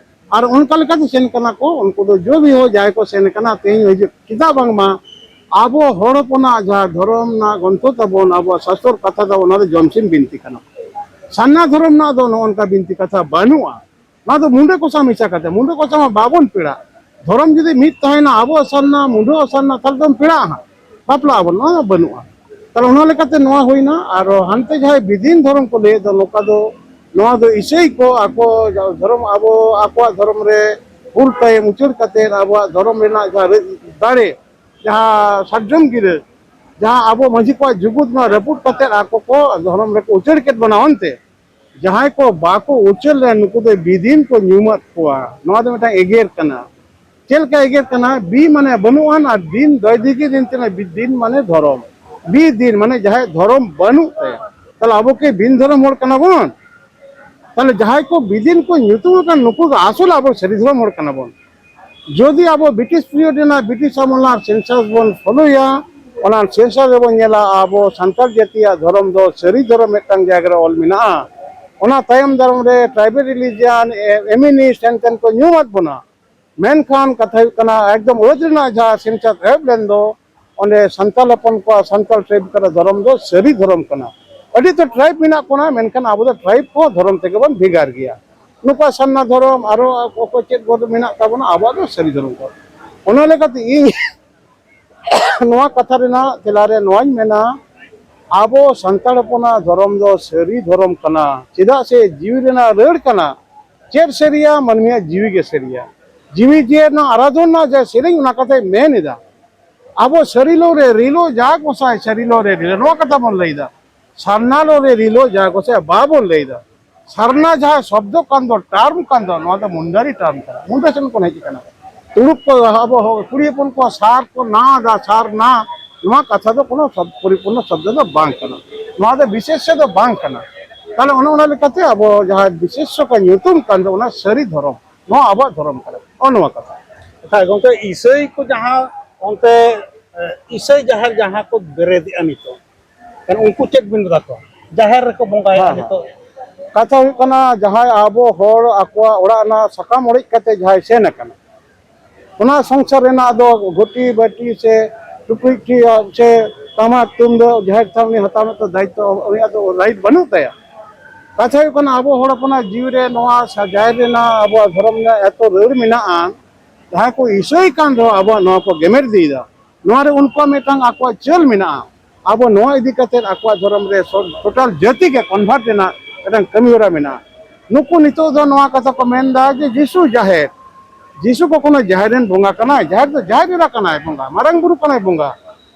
ᱟᱨ ᱚᱱᱠᱟ ᱞᱮᱠᱟᱛᱮ ᱥᱮᱱ ᱠᱟᱱᱟ ᱠᱚ, ᱩᱱᱠᱩ ᱫᱚ ᱡᱚ ᱵᱤᱦᱚ ᱡᱟᱦᱟᱸᱭ ᱠᱚ ᱥᱮᱱ ᱠᱟᱱᱟ, ᱛᱮᱦᱮᱧ ᱦᱤᱡᱩᱜ, ᱪᱮᱫᱟᱜ ᱵᱟᱝᱢᱟ ᱟᱵᱚ ᱦᱚᱲ ᱦᱚᱯᱚᱱᱟᱜ ᱡᱟᱦᱟᱸ ᱫᱷᱚᱨᱚᱢ ᱨᱮᱱᱟᱜ ᱜᱨᱚᱱᱛᱷᱚ ᱛᱟᱵᱚᱱ, ᱟᱵᱚᱣᱟᱜ ᱥᱟᱥᱛᱚᱨ ᱠᱟᱛᱷᱟ ᱫᱚ, ᱚᱱᱟ ᱫᱚ ᱡᱚᱢᱥᱤᱢ ᱵᱤᱱᱛᱤ ᱠᱟᱱᱟ᱾ ᱥᱟᱨᱱᱟ ᱫᱷᱚᱨᱚᱢ ᱨᱮᱱᱟᱜ ᱫᱚ ᱱᱚᱜᱼᱚ ᱱᱚᱝᱠᱟ ᱵᱤᱱᱛᱤ ᱠᱟᱛᱷᱟ ᱵᱟᱹᱱᱩᱜᱼᱟ᱾ ᱱᱚᱣᱟ ᱫᱚ ᱢᱩᱰᱟᱹ ᱠᱚᱥᱟ ᱢᱮᱥᱟ ᱠᱟᱛᱮ, ᱢᱩᱰᱟᱹ ᱠᱚᱥᱟ ᱢᱟ ᱵᱟᱵᱚᱱ ᱯᱮᱲᱟᱜ᱾ ᱫᱷᱚᱨᱚᱢ ᱡᱩᱫᱤ ᱢᱤᱫ ᱛᱟᱦᱮᱱᱟ, ᱟᱵᱚ ᱥᱟᱨᱱᱟ, ᱢᱩᱰᱟᱹ ᱥᱟᱨᱱᱟ, ᱛᱟᱦᱞᱮ ᱫᱚᱢ ᱯᱮᱲᱟᱜᱼᱟ ᱦᱟᱸᱜ, ᱵᱟᱯᱞᱟᱜ ᱟᱵᱚᱱ, ᱱᱚᱣᱟ ᱢᱟ ᱵᱟᱹᱱᱩᱜᱼᱟ᱾ ᱛᱟᱦᱞᱮ ᱚᱱᱟ ᱞᱮᱠᱟᱛᱮ ᱱᱚᱣᱟ ᱦᱩᱭᱱᱟ᱾ ᱟᱨᱚ ᱦᱟᱱᱛᱮ ᱡᱟᱦᱟᱸᱭ ᱵᱤᱫᱤᱱ ᱫᱷᱚᱨᱚᱢ ᱠᱚ ᱞᱟᱹᱭᱮᱫ ᱫᱚ, ᱱᱚᱝᱠᱟ ᱫᱚ, ᱱᱚᱣᱟ ᱫᱚ ᱤᱥᱟᱹᱭ ᱠᱚ ᱟᱠᱚ ᱫᱷᱚᱨᱚᱢ, ᱟᱵᱚ ᱟᱠᱚᱣᱟᱜ ᱫᱷᱚᱨᱚᱢ ᱨᱮ ᱦᱩᱞ ᱛᱟᱭᱚᱢ ᱩᱪᱟᱹᱲ ᱠᱟᱛᱮ ᱟᱵᱚᱣᱟᱜ ᱫᱷᱚᱨᱚᱢ ᱨᱮᱱᱟᱜ ᱡᱟᱦᱟᱸ ᱨᱟᱹ-, ᱫᱟᱲᱮ, ᱡᱟᱦᱟᱸ ᱥᱟᱨᱡᱚᱢ ᱜᱤᱨᱟᱹ, ᱡᱟᱦᱟᱸ ᱟᱵᱚ ᱢᱟᱹᱡᱷᱤ ᱠᱚᱣᱟᱜ ᱡᱩᱜᱩᱫ, ᱱᱚᱣᱟ ᱨᱟᱹᱯᱩᱫ ᱠᱟᱛᱮ ᱟᱠᱚ ᱠᱚ ᱫᱷᱚᱨᱚᱢ ᱨᱮᱠᱚ ᱩᱪᱟᱹᱲ ᱠᱮᱫ ᱵᱚᱱᱟ᱾ ᱚᱱᱛᱮ ᱡᱟᱦᱟᱸᱭ ᱠᱚ ᱵᱟᱠᱚ ᱩᱪᱟᱹᱲ ᱞᱮᱱ, ᱱᱩᱠᱩ ᱫᱚ ᱵᱤᱫᱤᱱ ᱠᱚ ᱧᱩᱢᱟᱫ ᱠᱚᱣᱟ᱾ ᱱᱚᱣᱟ ᱫᱚ ᱢᱤᱫᱴᱟᱝ ᱮᱜᱮᱨ ᱠᱟᱱᱟ᱾ ᱪᱮᱫ ᱞᱮᱠᱟ ᱮᱜᱮᱨ ᱠᱟᱱᱟ? ᱵᱤ ᱢᱟᱱᱮ ᱵᱟᱹᱱᱩᱜ ᱟᱱ, ᱟᱨ ᱫᱤᱱ ᱫᱚᱭ ᱫᱤᱜᱤ ᱫᱤᱱ ᱛᱮ, ᱵᱤ-, ᱫᱤᱱ ᱢᱟᱱᱮ ᱫᱷᱚᱨᱚᱢ᱾ ᱵᱤ ᱫᱤᱱ ᱢᱟᱱᱮ ᱡᱟᱦᱟᱸᱭ ᱫᱷᱚᱨᱚᱢ ᱵᱟᱹᱱᱩᱜ ᱛᱟᱭᱟ, ᱛᱟᱦᱞᱮ ᱟᱵᱚ ᱠᱤ ᱵᱤᱱ ᱫᱷᱚᱨᱚᱢ ᱦᱚᱲ ᱠᱟᱱᱟ ᱵᱚᱱ? ᱛᱟᱦᱞᱮ ᱡᱟᱦᱟᱸᱭ ᱠᱚ ᱵᱤᱫᱤᱱ ᱠᱚ ᱧᱩᱛᱩᱢ ᱟᱠᱟᱱ, ᱱᱩᱠᱩ ᱫᱚ ᱟᱥᱚᱞ ᱟᱵᱚ ᱥᱟᱹᱨᱤ ᱫᱷᱚᱨᱚᱢ ᱦᱚᱲ ᱠᱟᱱᱟ ᱵᱚᱱ᱾ ᱡᱩᱫᱤ ᱟᱵᱚ ᱵᱨᱤᱴᱤᱥ ᱯᱤᱨᱤᱭᱚᱰ ᱨᱮᱱᱟᱜ ᱵᱨᱤᱴᱤᱥ ᱟᱢᱚᱞ ᱨᱮᱱᱟᱜ ᱥᱮᱱᱥᱟᱥ ᱵᱚᱱ ᱯᱷᱚᱞᱳᱭᱟ, ᱚᱱᱟ ᱥᱮᱱᱥᱟᱥ ᱨᱮᱵᱚᱱ ᱧᱮᱞᱟ ᱟᱵᱚ ᱥᱟᱱᱛᱟᱲ ᱡᱟᱹᱛᱤᱭᱟᱜ ᱫᱷᱚᱨᱚᱢ ᱫᱚ ᱥᱟᱹᱨᱤ ᱫᱷᱚᱨᱚᱢ ᱢᱤᱫᱴᱟᱝ ᱡᱟᱭᱜᱟ ᱨᱮ ᱚᱞ ᱢᱮᱱᱟᱜᱼᱟ᱾ ᱚᱱᱟ ᱛᱟᱭᱚᱢ ᱫᱟᱨᱟᱢ ᱨᱮ ᱴᱨᱟᱭᱵᱮᱞ ᱨᱤᱞᱤᱡᱤᱭᱟᱱ, ᱮᱢᱤᱱᱤᱥᱴ ᱦᱮᱱᱛᱮᱱ ᱠᱚ ᱧᱩᱢᱟᱫ ᱵᱚᱱᱟ᱾ ᱢᱮᱱᱠᱷᱟᱱ ᱠᱟᱛᱷᱟ ᱦᱩᱭᱩᱜ ᱠᱟᱱᱟ, ᱮᱠᱫᱚᱢ ᱚᱛ ᱨᱮᱱᱟᱜ ᱡᱟᱦᱟᱸ ᱥᱮᱱᱥᱟᱥ ᱮᱦᱚᱵ ᱞᱮᱱ ᱫᱚ, ᱚᱸᱰᱮ ᱥᱟᱱᱛᱟᱲ ᱦᱚᱯᱚᱱ ᱠᱚᱣᱟᱜ ᱥᱟᱱᱛᱟᱲ ᱴᱨᱟᱭᱤᱵᱽ ᱠᱟᱱᱟ, ᱫᱷᱚᱨᱚᱢ ᱫᱚ ᱥᱟᱹᱨᱤ ᱫᱷᱚᱨᱚᱢ ᱠᱟᱱᱟ᱾ ᱟᱹᱰᱤ ᱩᱛᱟᱹᱨ ᱴᱨᱟᱭᱤᱵᱽ ᱢᱮᱱᱟᱜ ᱵᱚᱱᱟ, ᱢᱮᱱᱠᱷᱟᱱ ᱟᱵᱚ ᱫᱚ ᱴᱨᱟᱭᱤᱵᱽ ᱠᱚᱦᱚᱸ ᱫᱷᱚᱨᱚᱢ ᱛᱮᱜᱮ ᱵᱚᱱ ᱵᱷᱮᱜᱟᱨ ᱜᱮᱭᱟ᱾ ᱱᱩᱠᱩᱣᱟᱜ ᱥᱟᱨᱱᱟ ᱫᱷᱚᱨᱚᱢ, ᱟᱨᱚ ᱚᱠᱚᱭ ᱪᱮᱫ ᱠᱚ ᱢᱮᱱᱟᱜ ᱛᱟᱵᱚᱱᱟ, ᱟᱵᱚᱣᱟᱜ ᱫᱚ ᱥᱟᱹᱨᱤ ᱫᱷᱚᱨᱚᱢ ᱠᱟᱱᱟ᱾ ᱚᱱᱟ ᱞᱮᱠᱟᱛᱮ ᱤᱧ ᱱᱚᱣᱟ ᱠᱟᱛᱷᱟ ᱨᱮᱱᱟᱜ ᱛᱮᱞᱟ ᱨᱮ ᱱᱚᱣᱟᱧ ᱢᱮᱱᱟ, ᱟᱵᱚ ᱥᱟᱱᱛᱟᱲ ᱦᱚᱯᱚᱱᱟᱜ ᱫᱷᱚᱨᱚᱢ ᱫᱚ ᱥᱟᱹᱨᱤ ᱫᱷᱚᱨᱚᱢ ᱠᱟᱱᱟ᱾ ᱪᱮᱫᱟᱜ ᱥᱮ ᱡᱤᱣᱤ ᱨᱮᱱᱟᱜ ᱨᱟᱹᱲ ᱠᱟᱱᱟ᱾ ᱪᱮᱫ ᱥᱟᱹᱨᱤᱭᱟ? ᱢᱟᱹᱱᱢᱤᱭᱟᱜ ᱡᱤᱣᱤ ᱜᱮ ᱥᱟᱹᱨᱤᱭᱟ᱾ ᱡᱤᱣᱤ ᱡᱤᱭᱟᱹᱲ ᱨᱮᱱᱟᱜ ᱟᱨᱟᱫᱷᱚᱱ ᱨᱮᱱᱟᱜ ᱡᱟᱦᱟᱸ ᱥᱮᱨᱮᱧ, ᱚᱱᱟ ᱠᱟᱛᱷᱟᱭ ᱢᱮᱱ ᱮᱫᱟ᱾ ᱟᱵᱚ ᱥᱟᱹᱨᱤ ᱞᱚ ᱨᱮ ᱨᱤᱞᱚ ᱡᱟ ᱜᱚᱸᱥᱟᱭ, ᱥᱟᱹᱨᱤ ᱞᱚ ᱨᱮ ᱨᱤᱞᱚ, ᱱᱚᱣᱟ ᱠᱟᱛᱷᱟ ᱵᱚᱱ ᱞᱟᱹᱭ ᱮᱫᱟ᱾ ᱥᱟᱨᱱᱟ ᱞᱚ ᱨᱮ ᱨᱤᱞᱚ ᱡᱟ ᱜᱚᱸᱥᱟᱭ ᱵᱟᱵᱚᱱ ᱞᱟᱹᱭ ᱮᱫᱟ᱾ ᱥᱟᱨᱱᱟ ᱡᱟᱦᱟᱸ ᱥᱚᱵᱫᱚ ᱠᱟᱱ ᱫᱚ, ᱴᱟᱨᱢ ᱠᱟᱱ ᱫᱚ, ᱱᱚᱣᱟ ᱫᱚ ᱢᱩᱱᱰᱟᱨᱤ ᱴᱟᱨᱢ ᱠᱟᱱᱟ, ᱢᱩᱱᱰᱟ ᱥᱮᱱ ᱠᱷᱚᱱ ᱦᱮᱡ ᱟᱠᱟᱱᱟ᱾ ᱛᱩᱲᱩᱠ ᱠᱚ, ᱟᱵᱚ ᱦᱚ-, ᱠᱩᱲᱤ ᱦᱚᱯᱚᱱ ᱠᱚ ᱥᱟᱨ ᱠᱚ ᱱᱟ ᱫᱟ, ᱥᱟᱨ ᱱᱟ, ᱱᱚᱣᱟ ᱠᱟᱛᱷᱟ ᱫᱚ ᱠᱳᱱᱳ ᱥᱚᱵ-, ᱯᱚᱨᱤᱯᱩᱨᱱᱚ ᱥᱚᱵᱫᱚ ᱫᱚ ᱵᱟᱝ ᱠᱟᱱᱟ᱾ ᱱᱚᱣᱟ ᱫᱚ ᱵᱤᱥᱮᱥᱭᱚ ᱫᱚ ᱵᱟᱝ ᱠᱟᱱᱟ᱾ ᱛᱟᱦᱞᱮ ᱚᱱᱮ ᱚᱱᱟ ᱞᱮᱠᱟᱛᱮ ᱟᱵᱚ ᱡᱟᱦᱟᱸ ᱵᱤᱥᱮᱥᱭᱚ ᱠᱚ ᱧᱩᱛᱩᱢ ᱠᱟᱱ ᱫᱚ, ᱚᱱᱟ ᱥᱟᱹᱨᱤ ᱫᱷᱚᱨᱚᱢ, ᱱᱚᱣᱟ ᱟᱵᱚᱣᱟᱜ ᱫᱷᱚᱨᱚᱢ ᱠᱟᱱᱟ᱾ ᱱᱚᱜᱼᱚ ᱱᱚᱣᱟ ᱠᱟᱛᱷᱟ᱾ ᱟᱪᱪᱷᱟ ᱜᱚᱢᱠᱮ, ᱤᱥᱟᱹᱭ ᱠᱚ ᱡᱟᱦᱟᱸ ᱚᱱᱛᱮ, ᱮ, ᱤᱥᱟᱹᱭ ᱡᱟᱦᱮᱨ ᱡᱟᱦᱟᱸ ᱠᱚ ᱵᱮᱨᱮᱫᱮᱜᱼᱟ ᱱᱤᱛᱚᱜ, ᱠᱷᱟᱱ ᱩᱱᱠᱩ ᱪᱮᱫ ᱵᱤᱱ ᱢᱮᱛᱟ ᱠᱚᱣᱟ? ᱡᱟᱦᱮᱨ ᱨᱮᱠᱚ ᱵᱚᱸᱜᱟᱭᱮᱫᱼᱟ ᱦᱮᱸ, ᱦᱮᱸ᱾ ᱱᱤᱛᱚᱜ᱾ ᱠᱟᱛᱷᱟ ᱦᱩᱭᱩᱜ ᱠᱟᱱᱟ, ᱡᱟᱦᱟᱸᱭ ᱟᱵᱚ ᱦᱚᱲ ᱟᱠᱚᱣᱟᱜ ᱚᱲᱟᱜ ᱨᱮᱱᱟᱜ ᱥᱟᱠᱟᱢ ᱚᱲᱮᱡ ᱠᱟᱛᱮ ᱡᱟᱦᱟᱸᱭ ᱥᱮᱱ ᱟᱠᱟᱱᱟ, ᱚᱱᱟ ᱥᱚᱝᱥᱟᱨ ᱨᱮᱱᱟᱜ ᱫᱚ ᱜᱷᱩᱴᱤ ᱵᱟᱹᱴᱤ ᱥᱮ ᱴᱩᱠᱩᱡ ᱴᱷᱤᱭᱟᱹ ᱥᱮ ᱴᱟᱢᱟᱠ ᱛᱩᱢᱫᱟᱹᱜ ᱡᱟᱦᱮᱨ ᱛᱷᱟᱱ ᱩᱱᱤ ᱦᱟᱛᱟᱣ ᱨᱮᱱᱟᱜ ᱫᱚ ᱫᱟᱭᱤᱛᱛᱚ, ᱩᱱᱤᱭᱟᱜ ᱫᱚ ᱨᱟᱭᱤᱴ ᱵᱟᱹᱱᱩᱜ ᱛᱟᱭᱟ᱾ ᱠᱟᱛᱷᱟ ᱦᱩᱭᱩᱜ ᱠᱟᱱᱟ, ᱟᱵᱚ ᱦᱚᱲ ᱦᱚᱯᱚᱱᱟᱜ ᱡᱤᱣᱤ ᱨᱮ ᱱᱚᱣᱟ ᱥᱟ-, ᱡᱟᱦᱮᱨ ᱨᱮᱱᱟᱜ ᱟᱵᱚᱣᱟᱜ ᱫᱷᱚᱨᱚᱢ ᱨᱮᱱᱟᱜ ᱮᱛᱚ ᱨᱟᱹᱲ ᱢᱮᱱᱟᱜᱼᱟ, ᱡᱟᱦᱟᱸᱭ ᱠᱚ ᱤᱥᱟᱹᱭ ᱠᱟᱱ ᱨᱮᱦᱚᱸ ᱟᱵᱚᱣᱟᱜ ᱱᱚᱣᱟ ᱠᱚ ᱜᱮᱢᱮᱨ ᱤᱫᱤᱭᱮᱫᱟ᱾ ᱱᱚᱣᱟ ᱨᱮ ᱩᱱᱠᱩᱣᱟᱜ ᱢᱤᱫᱴᱟᱝ ᱟᱠᱚᱣᱟᱜ ᱪᱟᱹᱞ ᱢᱮᱱᱟᱜᱼᱟ᱾ ᱟᱵᱚ ᱱᱚᱣᱟ ᱤᱫᱤ ᱠᱟᱛᱮ ᱟᱠᱚᱣᱟᱜ ᱫᱷᱚᱨᱚᱢ ᱨᱮ ᱥᱚ-, ᱴᱳᱴᱟᱞ ᱡᱟᱹᱛᱤ ᱜᱮ ᱠᱚᱱᱵᱷᱟᱨᱴ ᱨᱮᱱᱟᱜ ᱢᱤᱫᱴᱟᱝ ᱠᱟᱹᱢᱤ ᱦᱚᱨᱟ ᱢᱮᱱᱟᱜᱼᱟ᱾ ᱱᱩᱠᱩ ᱱᱤᱛᱚᱜ ᱫᱚ ᱱᱚᱣᱟ ᱠᱟᱛᱷᱟ ᱠᱚ ᱢᱮᱱᱫᱟ ᱡᱮ ᱡᱤᱥᱩ ᱡᱟᱦᱮᱨ, ᱡᱤᱥᱩ ᱠᱚ ᱠᱳᱱᱳ ᱡᱟᱦᱮᱨ ᱨᱮᱱ ᱵᱚᱸᱜᱟ ᱠᱟᱱᱟᱭ? ᱡᱟᱦᱮᱨ ᱫᱚ ᱡᱟᱦᱮᱨ ᱮᱨᱟ ᱠᱟᱱᱟᱭ ᱵᱚᱸᱜᱟ, ᱢᱟᱨᱟᱝ ᱵᱩᱨᱩ ᱠᱟᱱᱟᱭ ᱵᱚᱸᱜᱟ,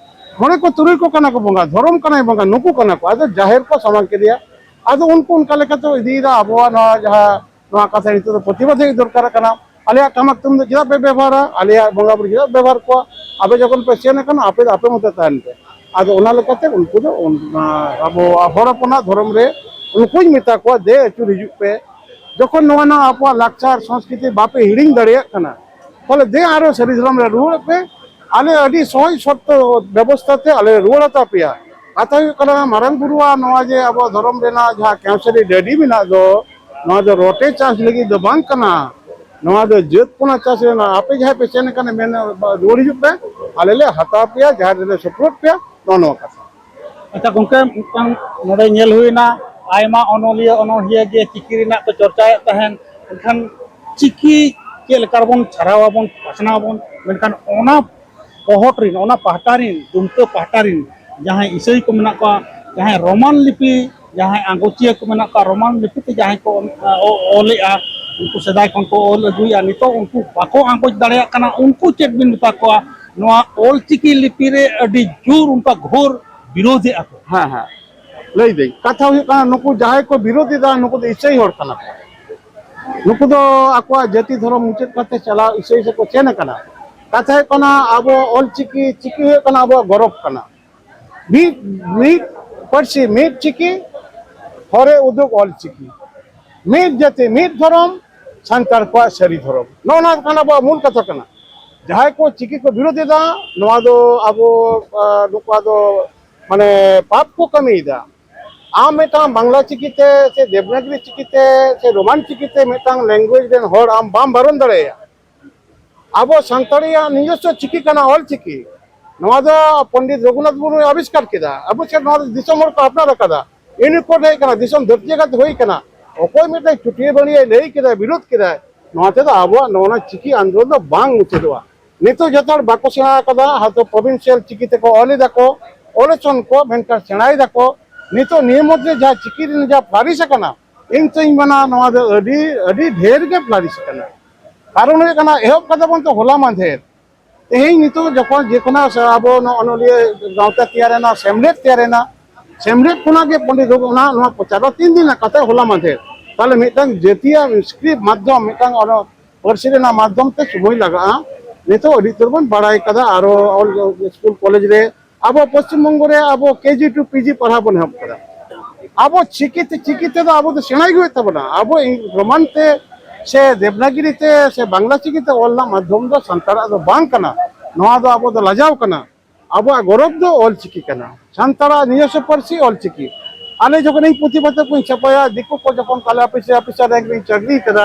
ᱢᱚᱬᱮ ᱠᱚ ᱛᱩᱨᱩᱭ ᱠᱚ ᱠᱟᱱᱟ ᱠᱚ ᱵᱚᱸᱜᱟ, ᱫᱷᱚᱨᱚᱢ ᱠᱟᱱᱟᱭ ᱵᱚᱸᱜᱟ, ᱱᱩᱠᱩ ᱠᱟᱱᱟ ᱠᱚ᱾ ᱟᱫᱚ ᱡᱟᱦᱮᱨ ᱠᱚ ᱥᱟᱢᱟᱝ ᱠᱮᱫᱮᱭᱟ, ᱟᱫᱚ ᱩᱱᱠᱩ ᱚᱱᱠᱟ ᱞᱮᱠᱟᱛᱮ ᱤᱫᱤᱭᱮᱫᱟ ᱟᱵᱚᱣᱟᱜ ᱱᱚᱣᱟ ᱡᱟᱦᱟᱸ ᱱᱚᱣᱟ ᱠᱟᱛᱷᱟ ᱱᱤᱛᱚᱜ ᱫᱚ ᱯᱨᱚᱛᱤᱵᱟᱫ ᱦᱩᱭᱩᱜ ᱫᱚᱨᱠᱟᱨ ᱠᱟᱱᱟ᱾ ᱟᱞᱮᱭᱟᱜ ᱴᱟᱢᱟᱠ ᱛᱩᱢᱫᱟᱜ ᱪᱮᱫᱟᱜ ᱯᱮ ᱵᱮᱵᱚᱦᱟᱨᱟ? ᱟᱞᱮᱭᱟᱜ ᱵᱚᱸᱜᱟ ᱵᱩᱨᱩ ᱪᱮᱫᱟᱜ ᱯᱮ ᱵᱮᱵᱚᱦᱟᱨ ᱠᱚᱣᱟ? ᱟᱯᱮ ᱡᱚᱠᱷᱚᱱ ᱯᱮ ᱥᱮᱱ ᱟᱠᱟᱱᱟ, ᱟᱯᱮ ᱫᱚ ᱟᱯᱮ ᱢᱚᱛᱚ ᱛᱟᱦᱮᱱ ᱯᱮ᱾ ᱟᱫᱚ ᱚᱱᱟ ᱞᱮᱠᱟᱛᱮ ᱩᱱᱠᱩ ᱫᱚ ᱚᱱ-, ᱟᱵᱚ ᱦᱚᱲ ᱦᱚᱯᱚᱱᱟᱜ ᱫᱷᱚᱨᱚᱢ ᱨᱮ ᱩᱱᱠᱩᱧ ᱢᱮᱛᱟ ᱠᱚᱣᱟ, ᱫᱮ ᱟᱹᱪᱩᱨ ᱦᱤᱡᱩᱜ ᱯᱮ᱾ ᱡᱚᱠᱷᱚᱱ ᱱᱚᱣᱟ ᱱᱚᱣᱟ ᱟᱵᱚᱣᱟᱜ ᱞᱟᱠᱪᱟᱨ ᱥᱚᱝᱥᱠᱨᱤᱛᱤ ᱵᱟᱯᱮ ᱦᱤᱲᱤᱧ ᱫᱟᱲᱮᱭᱟᱜ ᱠᱟᱱᱟ, ᱛᱟᱦᱚᱞᱮ ᱫᱮ ᱟᱨᱚ ᱥᱟᱹᱨᱤ ᱫᱷᱚᱨᱚᱢ ᱨᱮ ᱨᱩᱣᱟᱹᱲᱚᱜ ᱯᱮ, ᱟᱞᱮ ᱟᱹᱰᱤ ᱥᱚᱦᱚᱡ ᱥᱚᱨᱛᱚ ᱵᱮᱵᱚᱥᱛᱷᱟ ᱛᱮ ᱟᱞᱮ ᱞᱮ ᱨᱩᱣᱟᱹᱲ ᱦᱟᱛᱟᱣ ᱯᱮᱭᱟ᱾ ᱠᱟᱛᱷᱟ ᱦᱩᱭᱩᱜ ᱠᱟᱱᱟ, ᱢᱟᱨᱟᱝ ᱵᱩᱨᱩᱣᱟᱜ ᱱᱚᱣᱟ ᱡᱮ ᱟᱵᱚ ᱫᱷᱚᱨᱚᱢ ᱨᱮᱱᱟᱜ ᱡᱟᱦᱟᱸ ᱠᱮᱣᱥᱟᱨᱤ ᱰᱟᱹᱰᱤ ᱢᱮᱱᱟᱜ ᱫᱚ, ᱱᱚᱣᱟ ᱫᱚ ᱨᱚᱴᱮ ᱪᱟᱥ ᱞᱟᱹᱜᱤᱫ ᱫᱚ ᱵᱟᱝ ᱠᱟᱱᱟ, ᱱᱚᱣᱟ ᱫᱚ ᱡᱟᱹᱛ ᱯᱚᱱᱟ ᱪᱟᱥ ᱨᱮᱱᱟᱜ᱾ ᱟᱯᱮ ᱡᱟᱦᱟᱸᱭ ᱯᱮ ᱥᱮᱱ ᱟᱠᱟᱱᱟ, ᱢᱮᱱ ᱨᱩᱣᱟᱹᱲ ᱦᱤᱡᱩᱜ ᱯᱮ, ᱟᱞᱮ ᱞᱮ ᱦᱟᱛᱟᱣ ᱯᱮᱭᱟ, ᱡᱟᱦᱟᱸ ᱨᱮᱞᱮ ᱥᱳᱯᱨᱳᱫ ᱯᱮᱭᱟ, ᱱᱚᱜᱼᱚ ᱱᱚᱣᱟ ᱠᱟᱛᱷᱟ᱾ ᱟᱪᱪᱷᱟ ᱜᱚᱝᱠᱮ, ᱢᱤᱫᱴᱟᱝ ᱱᱚᱰᱮ ᱧᱮᱞ ᱦᱩᱭᱱᱟ, ᱟᱭᱢᱟ ᱚᱱᱚᱞᱤᱭᱟᱹ ᱚᱱᱚᱬᱦᱤᱭᱟᱹ ᱜᱮ ᱪᱤᱠᱤ ᱨᱮᱱᱟᱜ ᱠᱚ ᱪᱚᱨᱪᱟᱭᱮᱫ ᱛᱟᱦᱮᱸᱱ, ᱢᱮᱱᱠᱷᱟᱱ ᱪᱤᱠᱤ ᱪᱮᱫ ᱞᱮᱠᱟ ᱨᱮᱵᱚᱱ ᱪᱷᱟᱨᱟᱣ ᱟᱵᱚᱱ, ᱯᱟᱥᱱᱟᱣ ᱟᱵᱚᱱ, ᱢᱮᱱᱠᱷᱟᱱ ᱚᱱᱟ ᱯᱚᱦᱚᱴ ᱨᱤᱱ, ᱚᱱᱟ ᱯᱟᱦᱴᱟ ᱨᱤᱱ, ᱫᱩᱢᱠᱟᱹ ᱯᱟᱦᱴᱟ ᱨᱤᱱ ᱡᱟᱦᱟᱸᱭ ᱤᱥᱟᱹᱭ ᱠᱚ ᱢᱮᱱᱟᱜ ᱠᱚᱣᱟ, ᱡᱟᱦᱟᱸᱭ ᱨᱳᱢᱟᱱ ᱞᱤᱯᱤ, ᱡᱟᱦᱟᱸᱭ ᱟᱸᱜᱚᱪᱤᱭᱟᱹ ᱠᱚ ᱢᱮᱱᱟᱜ ᱠᱚᱣᱟ, ᱨᱳᱢᱟᱱ ᱞᱤᱯᱤ ᱛᱮ ᱡᱟᱦᱟᱸᱭ ᱠᱚ ᱚᱞ-, ᱚ-, ᱚᱞᱮᱜᱼᱟ, ᱩᱱᱠᱩ ᱥᱮᱫᱟᱭ ᱠᱷᱚᱱ ᱠᱚ ᱚᱞ ᱟᱹᱜᱩᱭᱮᱫᱼᱟ, ᱱᱤᱛᱚᱜ ᱩᱱᱠᱩ ᱵᱟᱠᱚ ᱟᱸᱜᱚᱪ ᱫᱟᱲᱮᱭᱟᱜ ᱠᱟᱱᱟ, ᱩᱱᱠᱩ ᱪᱮᱫ ᱵᱤᱱ ᱢᱮᱛᱟ ᱠᱚᱣᱟ? ᱱᱚᱣᱟ ᱚᱞ ᱪᱤᱠᱤ ᱞᱤᱯᱤ ᱨᱮ ᱟᱹᱰᱤ ᱡᱳᱨ ᱚᱱᱠᱟ ᱜᱷᱳᱨ ᱵᱤᱨᱳᱫᱷᱮᱜᱼᱟ ᱠᱚ᱾ ᱦᱮᱸ, ᱦᱮᱸ, ᱞᱟᱹᱭ ᱫᱟᱹᱧ, ᱠᱟᱛᱷᱟ ᱦᱩᱭᱩᱜ ᱠᱟᱱᱟ, ᱱᱩᱠᱩ ᱡᱟᱦᱟᱸᱭ ᱠᱚ ᱵᱤᱨᱳᱫᱷ ᱮᱫᱟ, ᱱᱩᱠᱩ ᱫᱚ ᱤᱥᱟᱹᱭ ᱦᱚᱲ ᱠᱟᱱᱟ ᱠᱚ᱾ ᱱᱩᱠᱩ ᱫᱚ ᱟᱠᱚᱣᱟᱜ ᱡᱟᱹᱛᱤ ᱫᱷᱚᱨᱚᱢ ᱢᱩᱪᱟᱹᱫ ᱠᱟᱛᱮ ᱪᱟᱞᱟᱣ ᱤᱥᱟᱹᱭ ᱥᱮᱫ ᱠᱚ ᱥᱮᱱ ᱟᱠᱟᱱᱟ᱾ ᱠᱟᱛᱷᱟ ᱦᱩᱭᱩᱜ ᱠᱟᱱᱟ, ᱟᱵᱚ ᱚᱞ ᱪᱤᱠᱤ, ᱪᱤᱠᱤ ᱦᱩᱭᱩᱜ ᱠᱟᱱᱟ ᱟᱵᱚᱣᱟᱜ ᱜᱚᱨᱚᱵᱽ ᱠᱟᱱᱟ᱾ ᱢᱤᱫ, ᱢᱤᱫ ᱯᱟᱹᱨᱥᱤ, ᱢᱤᱫ ᱪᱤᱠᱤ, ᱦᱚᱨᱮ ᱩᱫᱩᱜ ᱚᱞ ᱪᱤᱠᱤ, ᱢᱤᱫ ᱡᱟᱹᱛᱤ, ᱢᱤᱫ ᱫᱷᱚᱨᱚᱢ, ᱥᱟᱱᱛᱟᱲ ᱠᱚᱣᱟᱜ ᱥᱟᱹᱨᱤ ᱫᱷᱚᱨᱚᱢ᱾ ᱱᱚᱜᱼᱚ ᱱᱚᱣᱟ ᱠᱟᱱᱟ ᱟᱵᱚᱣᱟᱜ ᱢᱩᱞ ᱠᱟᱛᱷᱟ ᱠᱟᱱᱟ᱾ ᱡᱟᱦᱟᱸᱭ ᱠᱚ ᱪᱤᱠᱤ ᱠᱚ ᱵᱤᱨᱳᱫᱷ ᱮᱫᱟ, ᱱᱚᱣᱟ ᱫᱚ ᱟᱵᱚ, ᱟ, ᱱᱩᱠᱩᱣᱟᱜ ᱫᱚ ᱢᱟᱱᱮ ᱯᱟᱯ ᱠᱚ ᱠᱟᱹᱢᱤᱭᱮᱫᱟ᱾ ᱟᱢ ᱢᱤᱫᱴᱟᱝ ᱵᱟᱝᱞᱟ ᱪᱤᱠᱤᱛᱮ ᱥᱮ ᱫᱮᱵᱽᱱᱟᱜᱽᱨᱤ ᱪᱤᱠᱤᱛᱮ ᱥᱮ ᱨᱳᱢᱟᱱ ᱪᱤᱠᱤᱛᱮ ᱢᱤᱫᱴᱟᱝ language ᱨᱮᱱ ᱦᱚᱲ ᱟᱢ ᱵᱟᱢ ᱵᱟᱨᱚᱱ ᱫᱟᱲᱮᱭᱟᱭᱟ᱾ ᱟᱵᱚ ᱥᱟᱱᱛᱟᱲᱤᱭᱟᱜ ᱱᱤᱡᱚᱥᱥᱚ ᱪᱤᱠᱤ ᱠᱟᱱᱟ ᱚᱞ ᱪᱤᱠᱤ᱾ ᱱᱚᱣᱟ ᱫᱚ ᱯᱚᱱᱰᱤᱛ ᱨᱚᱜᱷᱩᱱᱟᱛᱷ ᱢᱩᱨᱢᱩᱭ ᱟᱵᱤᱥᱠᱟᱨ ᱠᱮᱫᱟ᱾ ᱟᱵᱚ ᱪᱮᱫ ᱱᱚᱣᱟ ᱫᱚ ᱫᱤᱥᱚᱢ ᱦᱚᱲ ᱠᱚ ᱟᱯᱱᱟᱨ ᱟᱠᱟᱫᱟ? UNESCO ᱨᱮ ᱦᱮᱡ ᱟᱠᱟᱱᱟ, ᱫᱤᱥᱚᱢ ᱫᱷᱟᱹᱨᱛᱤ ᱡᱟᱠᱟᱛ ᱦᱩᱭ ᱟᱠᱟᱱᱟ᱾ ᱚᱠᱚᱭ ᱢᱤᱫᱴᱟᱝ ᱪᱩᱴᱤᱭᱟᱹ ᱵᱟᱹᱲᱤᱭᱟᱹ ᱞᱟᱹᱭ ᱠᱮᱫᱟ, ᱵᱤᱨᱳᱫᱷ ᱠᱮᱫᱟᱭ, ᱱᱚᱣᱟ ᱛᱮᱫᱚ ᱟᱵᱚᱣᱟᱜ ᱱᱚᱣᱟ ᱪᱤᱠᱤ ᱟᱱᱫᱳᱞᱚᱱ ᱫᱚ ᱵᱟᱝ ᱢᱩᱪᱟᱹᱫᱚᱜᱼᱟ᱾ ᱱᱤᱛᱚᱜ ᱡᱚᱛᱚ ᱦᱚᱲ ᱵᱟᱠᱚ ᱥᱮᱬᱟ ᱟᱠᱟᱫᱟ, ᱦᱚᱭᱛᱚ provincial ᱪᱤᱠᱤ ᱛᱮᱠᱚ ᱚᱞ ᱮᱫᱟ ᱠᱚ, ᱚᱞ ᱦᱚᱪᱚᱱ ᱠᱚ, ᱢᱮᱱᱠᱷᱟᱱ ᱥᱮᱬᱟᱭ ᱫᱟᱠᱚ᱾ ᱱᱤᱛᱚᱜ ᱱᱤᱭᱟᱹ ᱢᱚᱫᱽᱫᱷᱮ ᱡᱟᱦᱟᱸ ᱪᱤᱠᱤ ᱨᱮᱱᱟᱜ ᱡᱟᱦᱟᱸ flourish ᱟᱠᱟᱱᱟ, ᱤᱧ ᱛᱚᱧ ᱢᱮᱱᱟ ᱱᱚᱣᱟ ᱫᱚ ᱟᱹᱰᱤ, ᱟᱹᱰᱤ ᱰᱷᱮᱨ ᱜᱮ flourish ᱟᱠᱟᱱᱟ᱾ ᱠᱟᱨᱚᱱ ᱦᱩᱭᱩᱜ ᱠᱟᱱᱟ, ᱮᱦᱚᱵ ᱠᱟᱫᱟ ᱵᱚᱱ ᱛᱚ ᱦᱚᱞᱟ ᱢᱟᱫᱷᱮᱨ᱾ ᱛᱮᱦᱮᱧ ᱱᱤᱛᱚᱜ ᱡᱚᱠᱷᱚᱱ ᱡᱮ ᱠᱳᱱᱳ ᱥᱮ ᱟᱵᱚ ᱱᱚᱜᱼᱚ ᱱᱚᱣᱟ ᱜᱟᱶᱛᱟ ᱛᱮᱭᱟᱨ ᱮᱱᱟ, ᱥᱮᱢᱞᱮᱫ ᱛᱮᱭᱟᱨ ᱮᱱᱟ, ᱥᱮᱢᱞᱮᱫ ᱠᱷᱚᱱᱟᱜ ᱜᱮ ᱯᱚᱱᱰᱤᱛ ᱨᱚᱜᱷᱩ-, ᱚᱱᱟ, ᱱᱚᱣᱟ ᱯᱨᱚᱪᱟᱨ ᱫᱚ ᱛᱤᱱ ᱫᱤᱱ ᱨᱮᱱᱟᱜ ᱠᱟᱛᱷᱟ, ᱦᱚᱞᱟ ᱢᱟᱫᱷᱮᱨ᱾ ᱛᱟᱦᱞᱮ ᱢᱤᱫᱴᱟᱝ ᱡᱟᱹᱛᱤᱭᱟᱜ script ᱢᱟᱫᱽᱫᱷᱚᱢ, ᱢᱤᱫᱴᱟᱝ ᱚᱱᱟ ᱯᱟᱹᱨᱥᱤ ᱨᱮᱱᱟᱜ ᱢᱟᱫᱽᱫᱷᱚᱢ ᱛᱮ ᱥᱚᱢᱚᱭ ᱞᱟᱜᱟᱜᱼᱟ᱾ ᱱᱤᱛᱚᱜ ᱟᱹᱰᱤ ᱩᱛᱟᱹᱨ ᱵᱚᱱ ᱵᱟᱲᱟᱭ ᱠᱟᱫᱟ, ᱟᱨᱚ ᱚᱞ ᱥᱠᱩᱞ ᱠᱚᱞᱮᱡᱽ ᱨᱮ ᱟᱵᱚ ᱯᱚᱥᱪᱤᱢ ᱵᱚᱝᱜᱚ ᱨᱮ ᱟᱵᱚ KG to PG ᱯᱟᱲᱦᱟᱣ ᱵᱚᱱ ᱮᱦᱚᱵ ᱠᱟᱫᱟ᱾ ᱟᱵᱚ ᱪᱤᱠᱤ ᱛᱮ, ᱪᱤᱠᱤ ᱛᱮᱫᱚ ᱟᱵᱚ ᱫᱚ ᱥᱮᱬᱟᱭ ᱜᱮ ᱦᱩᱭᱩᱜ ᱛᱟᱵᱚᱱᱟ᱾ ᱟᱵᱚ ᱤᱝ-, ᱨᱳᱢᱟᱱ ᱛᱮ ᱥᱮ ᱫᱮᱵᱽᱱᱟᱜᱤᱨᱤ ᱛᱮ ᱥᱮ ᱵᱟᱝᱞᱟ ᱪᱤᱠᱤ ᱛᱮ ᱚᱞ ᱨᱮᱱᱟᱜ ᱢᱟᱫᱽᱫᱷᱚᱢ ᱫᱚ ᱥᱟᱱᱛᱟᱲᱟᱜ ᱫᱚ ᱵᱟᱝ ᱠᱟᱱᱟ᱾ ᱱᱚᱣᱟ ᱫᱚ ᱟᱵᱚ ᱫᱚ ᱞᱟᱡᱟᱣ ᱠᱟᱱᱟ᱾ ᱟᱵᱚᱣᱟᱜ ᱜᱚᱨᱚᱵᱽ ᱫᱚ ᱚᱞ ᱪᱤᱠᱤ ᱠᱟᱱᱟ, ᱥᱟᱱᱛᱟᱲᱟᱜ ᱱᱤᱡᱚᱥᱥᱚ ᱯᱟᱹᱨᱥᱤ ᱚᱞ ᱪᱤᱠᱤ᱾ ᱟᱞᱮ ᱡᱚᱠᱷᱚᱱ ᱤᱧ ᱯᱩᱛᱷᱤ ᱯᱚᱛᱚᱵ ᱠᱚᱧ ᱪᱷᱟᱯᱟᱭᱟ, ᱫᱤᱠᱩ ᱠᱚ ᱡᱚᱠᱷᱚᱱ ᱠᱟᱞᱮ ᱚᱯᱷᱤᱥ ᱨᱮ, ᱚᱯᱷᱤᱥᱟᱨ ᱨᱮᱝᱠ ᱨᱮᱧ ᱪᱟᱹᱠᱨᱤ ᱠᱟᱫᱟ,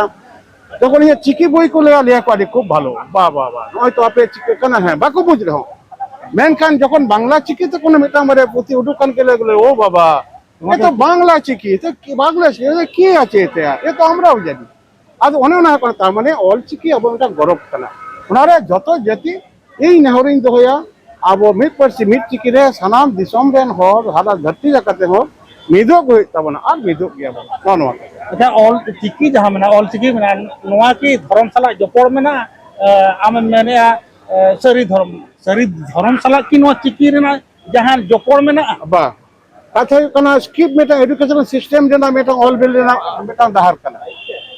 ᱡᱚᱠᱷᱚᱱ ᱤᱧᱟᱹᱜ ᱪᱤᱠᱤ ᱵᱳᱭ ᱠᱚ ᱞᱟᱹᱭᱟ, ᱞᱟᱹᱭᱟ ᱠᱚ, "ᱟᱹᱰᱤ ᱠᱷᱩᱵ ᱵᱷᱟᱞᱚ, ᱵᱟ, ᱵᱟ, ᱵᱟ, ᱱᱚᱜᱼᱚᱭ ᱛᱚ ᱟᱯᱮ ᱪᱤᱠᱟᱹ ᱠᱟᱱᱟ", ᱦᱮᱸ, ᱵᱟᱠᱚ ᱵᱩᱡᱽ ᱨᱮᱦᱚᱸ᱾ ᱢᱮᱱᱠᱷᱟᱱ ᱡᱚᱠᱷᱚᱱ ᱵᱟᱝᱞᱟ ᱪᱤᱠᱤ ᱛᱮ ᱠᱳᱱᱳ ᱢᱤᱫᱴᱟᱝ ᱵᱟᱨᱭᱟ ᱯᱩᱛᱷᱤ ᱩᱰᱩᱠ ᱠᱟᱱ ᱜᱮᱞᱮ, ᱵᱚᱞᱮ, "ᱳ ᱵᱟᱵᱟ, ᱱᱚᱣᱟ ᱮ ᱛᱚ ᱫᱚ ᱵᱟᱝᱞᱟ ᱪᱤᱠᱤ, ᱛᱚ ᱠᱤ, ᱵᱟᱝᱞᱟ ᱪᱤᱠᱤ, ᱮ ᱠᱤ ᱟᱪᱷᱮ ᱮᱛᱮᱭᱟ, ᱮ ᱛᱚ ᱟᱢᱨᱟᱣ ᱡᱟᱹᱱᱤ?" ᱟᱫᱚ ᱚᱱᱮ ᱚᱱᱟ ᱠᱟᱱᱟ, ᱛᱟᱨ ᱢᱟᱱᱮ ᱚᱞ ᱪᱤᱠᱤ ᱟᱵᱚ ᱢᱤᱫᱴᱟᱝ ᱜᱚᱨᱚᱵᱽ ᱠᱟᱱᱟ᱾ ᱚᱱᱟᱨᱮ ᱡᱚᱛᱚ ᱡᱟᱹᱛᱤ, ᱤᱧ ᱱᱮᱦᱚᱨᱤᱧ ᱫᱚᱦᱚᱭᱟ, ᱟᱵᱚ ᱢᱤᱫ ᱯᱟᱹᱨᱥᱤ ᱢᱤᱫ ᱪᱤᱠᱤ ᱨᱮ ᱥᱟᱱᱟᱢ ᱫᱤᱥᱚᱢ ᱨᱮᱱ ᱦᱚᱲ, ᱥᱟᱨᱟ ᱫᱷᱟᱹᱨᱛᱤ ᱡᱟᱠᱟᱛ ᱨᱮᱱ ᱦᱚᱲ ᱢᱤᱫᱚᱜ ᱜᱮ ᱦᱩᱭᱩᱜ ᱛᱟᱵᱚᱱᱟ ᱟᱨ ᱢᱤᱫᱚᱜ ᱜᱮᱭᱟᱵᱚᱱ᱾ ᱱᱚᱜᱼᱚ ᱱᱚᱣᱟ ᱠᱟᱱᱟ᱾ ᱟᱪᱪᱷᱟ, ᱚᱞ ᱪᱤᱠᱤ ᱡᱟᱦᱟᱸ ᱢᱮᱱᱟᱜᱼᱟ, ᱚᱞ ᱪᱤᱠᱤ ᱢᱮᱱᱟᱜᱼᱟ, ᱱᱚᱣᱟ ᱠᱤ ᱫᱷᱚᱨᱚᱢ ᱥᱟᱞᱟᱜ ᱡᱚᱯᱚᱲ ᱢᱮᱱᱟᱜᱼᱟ? ᱮ, ᱟᱢᱮᱢ ᱢᱮᱱᱮᱫᱼᱟ, ᱮ, ᱥᱟᱹᱨᱤ ᱫᱷᱚᱨᱚᱢ, ᱥᱟᱹᱨᱤ ᱫᱷᱚᱨᱚᱢ ᱥᱟᱞᱟᱜ ᱠᱤ ᱱᱚᱣᱟ ᱪᱤᱠᱤ ᱨᱮᱱᱟᱜ ᱡᱟᱦᱟᱸ ᱡᱚᱯᱚᱲ ᱢᱮᱱᱟᱜᱼᱟ? ᱵᱟ, ᱠᱟᱛᱷᱟ ᱦᱩᱭᱩᱜ ᱠᱟᱱᱟ, ᱥᱠᱨᱤᱯᱴ ᱢᱤᱫᱴᱟᱝ ᱮᱰᱩᱠᱮᱥᱚᱱᱟᱞ ᱥᱤᱥᱴᱮᱢ ᱨᱮᱱᱟᱜ ᱢᱤᱫᱴᱟᱝ ᱚᱞ ᱵᱤᱞ ᱨᱮᱱᱟᱜ ᱢᱤᱫᱴᱟᱝ ᱰᱟᱦᱟᱨ ᱠᱟᱱᱟ᱾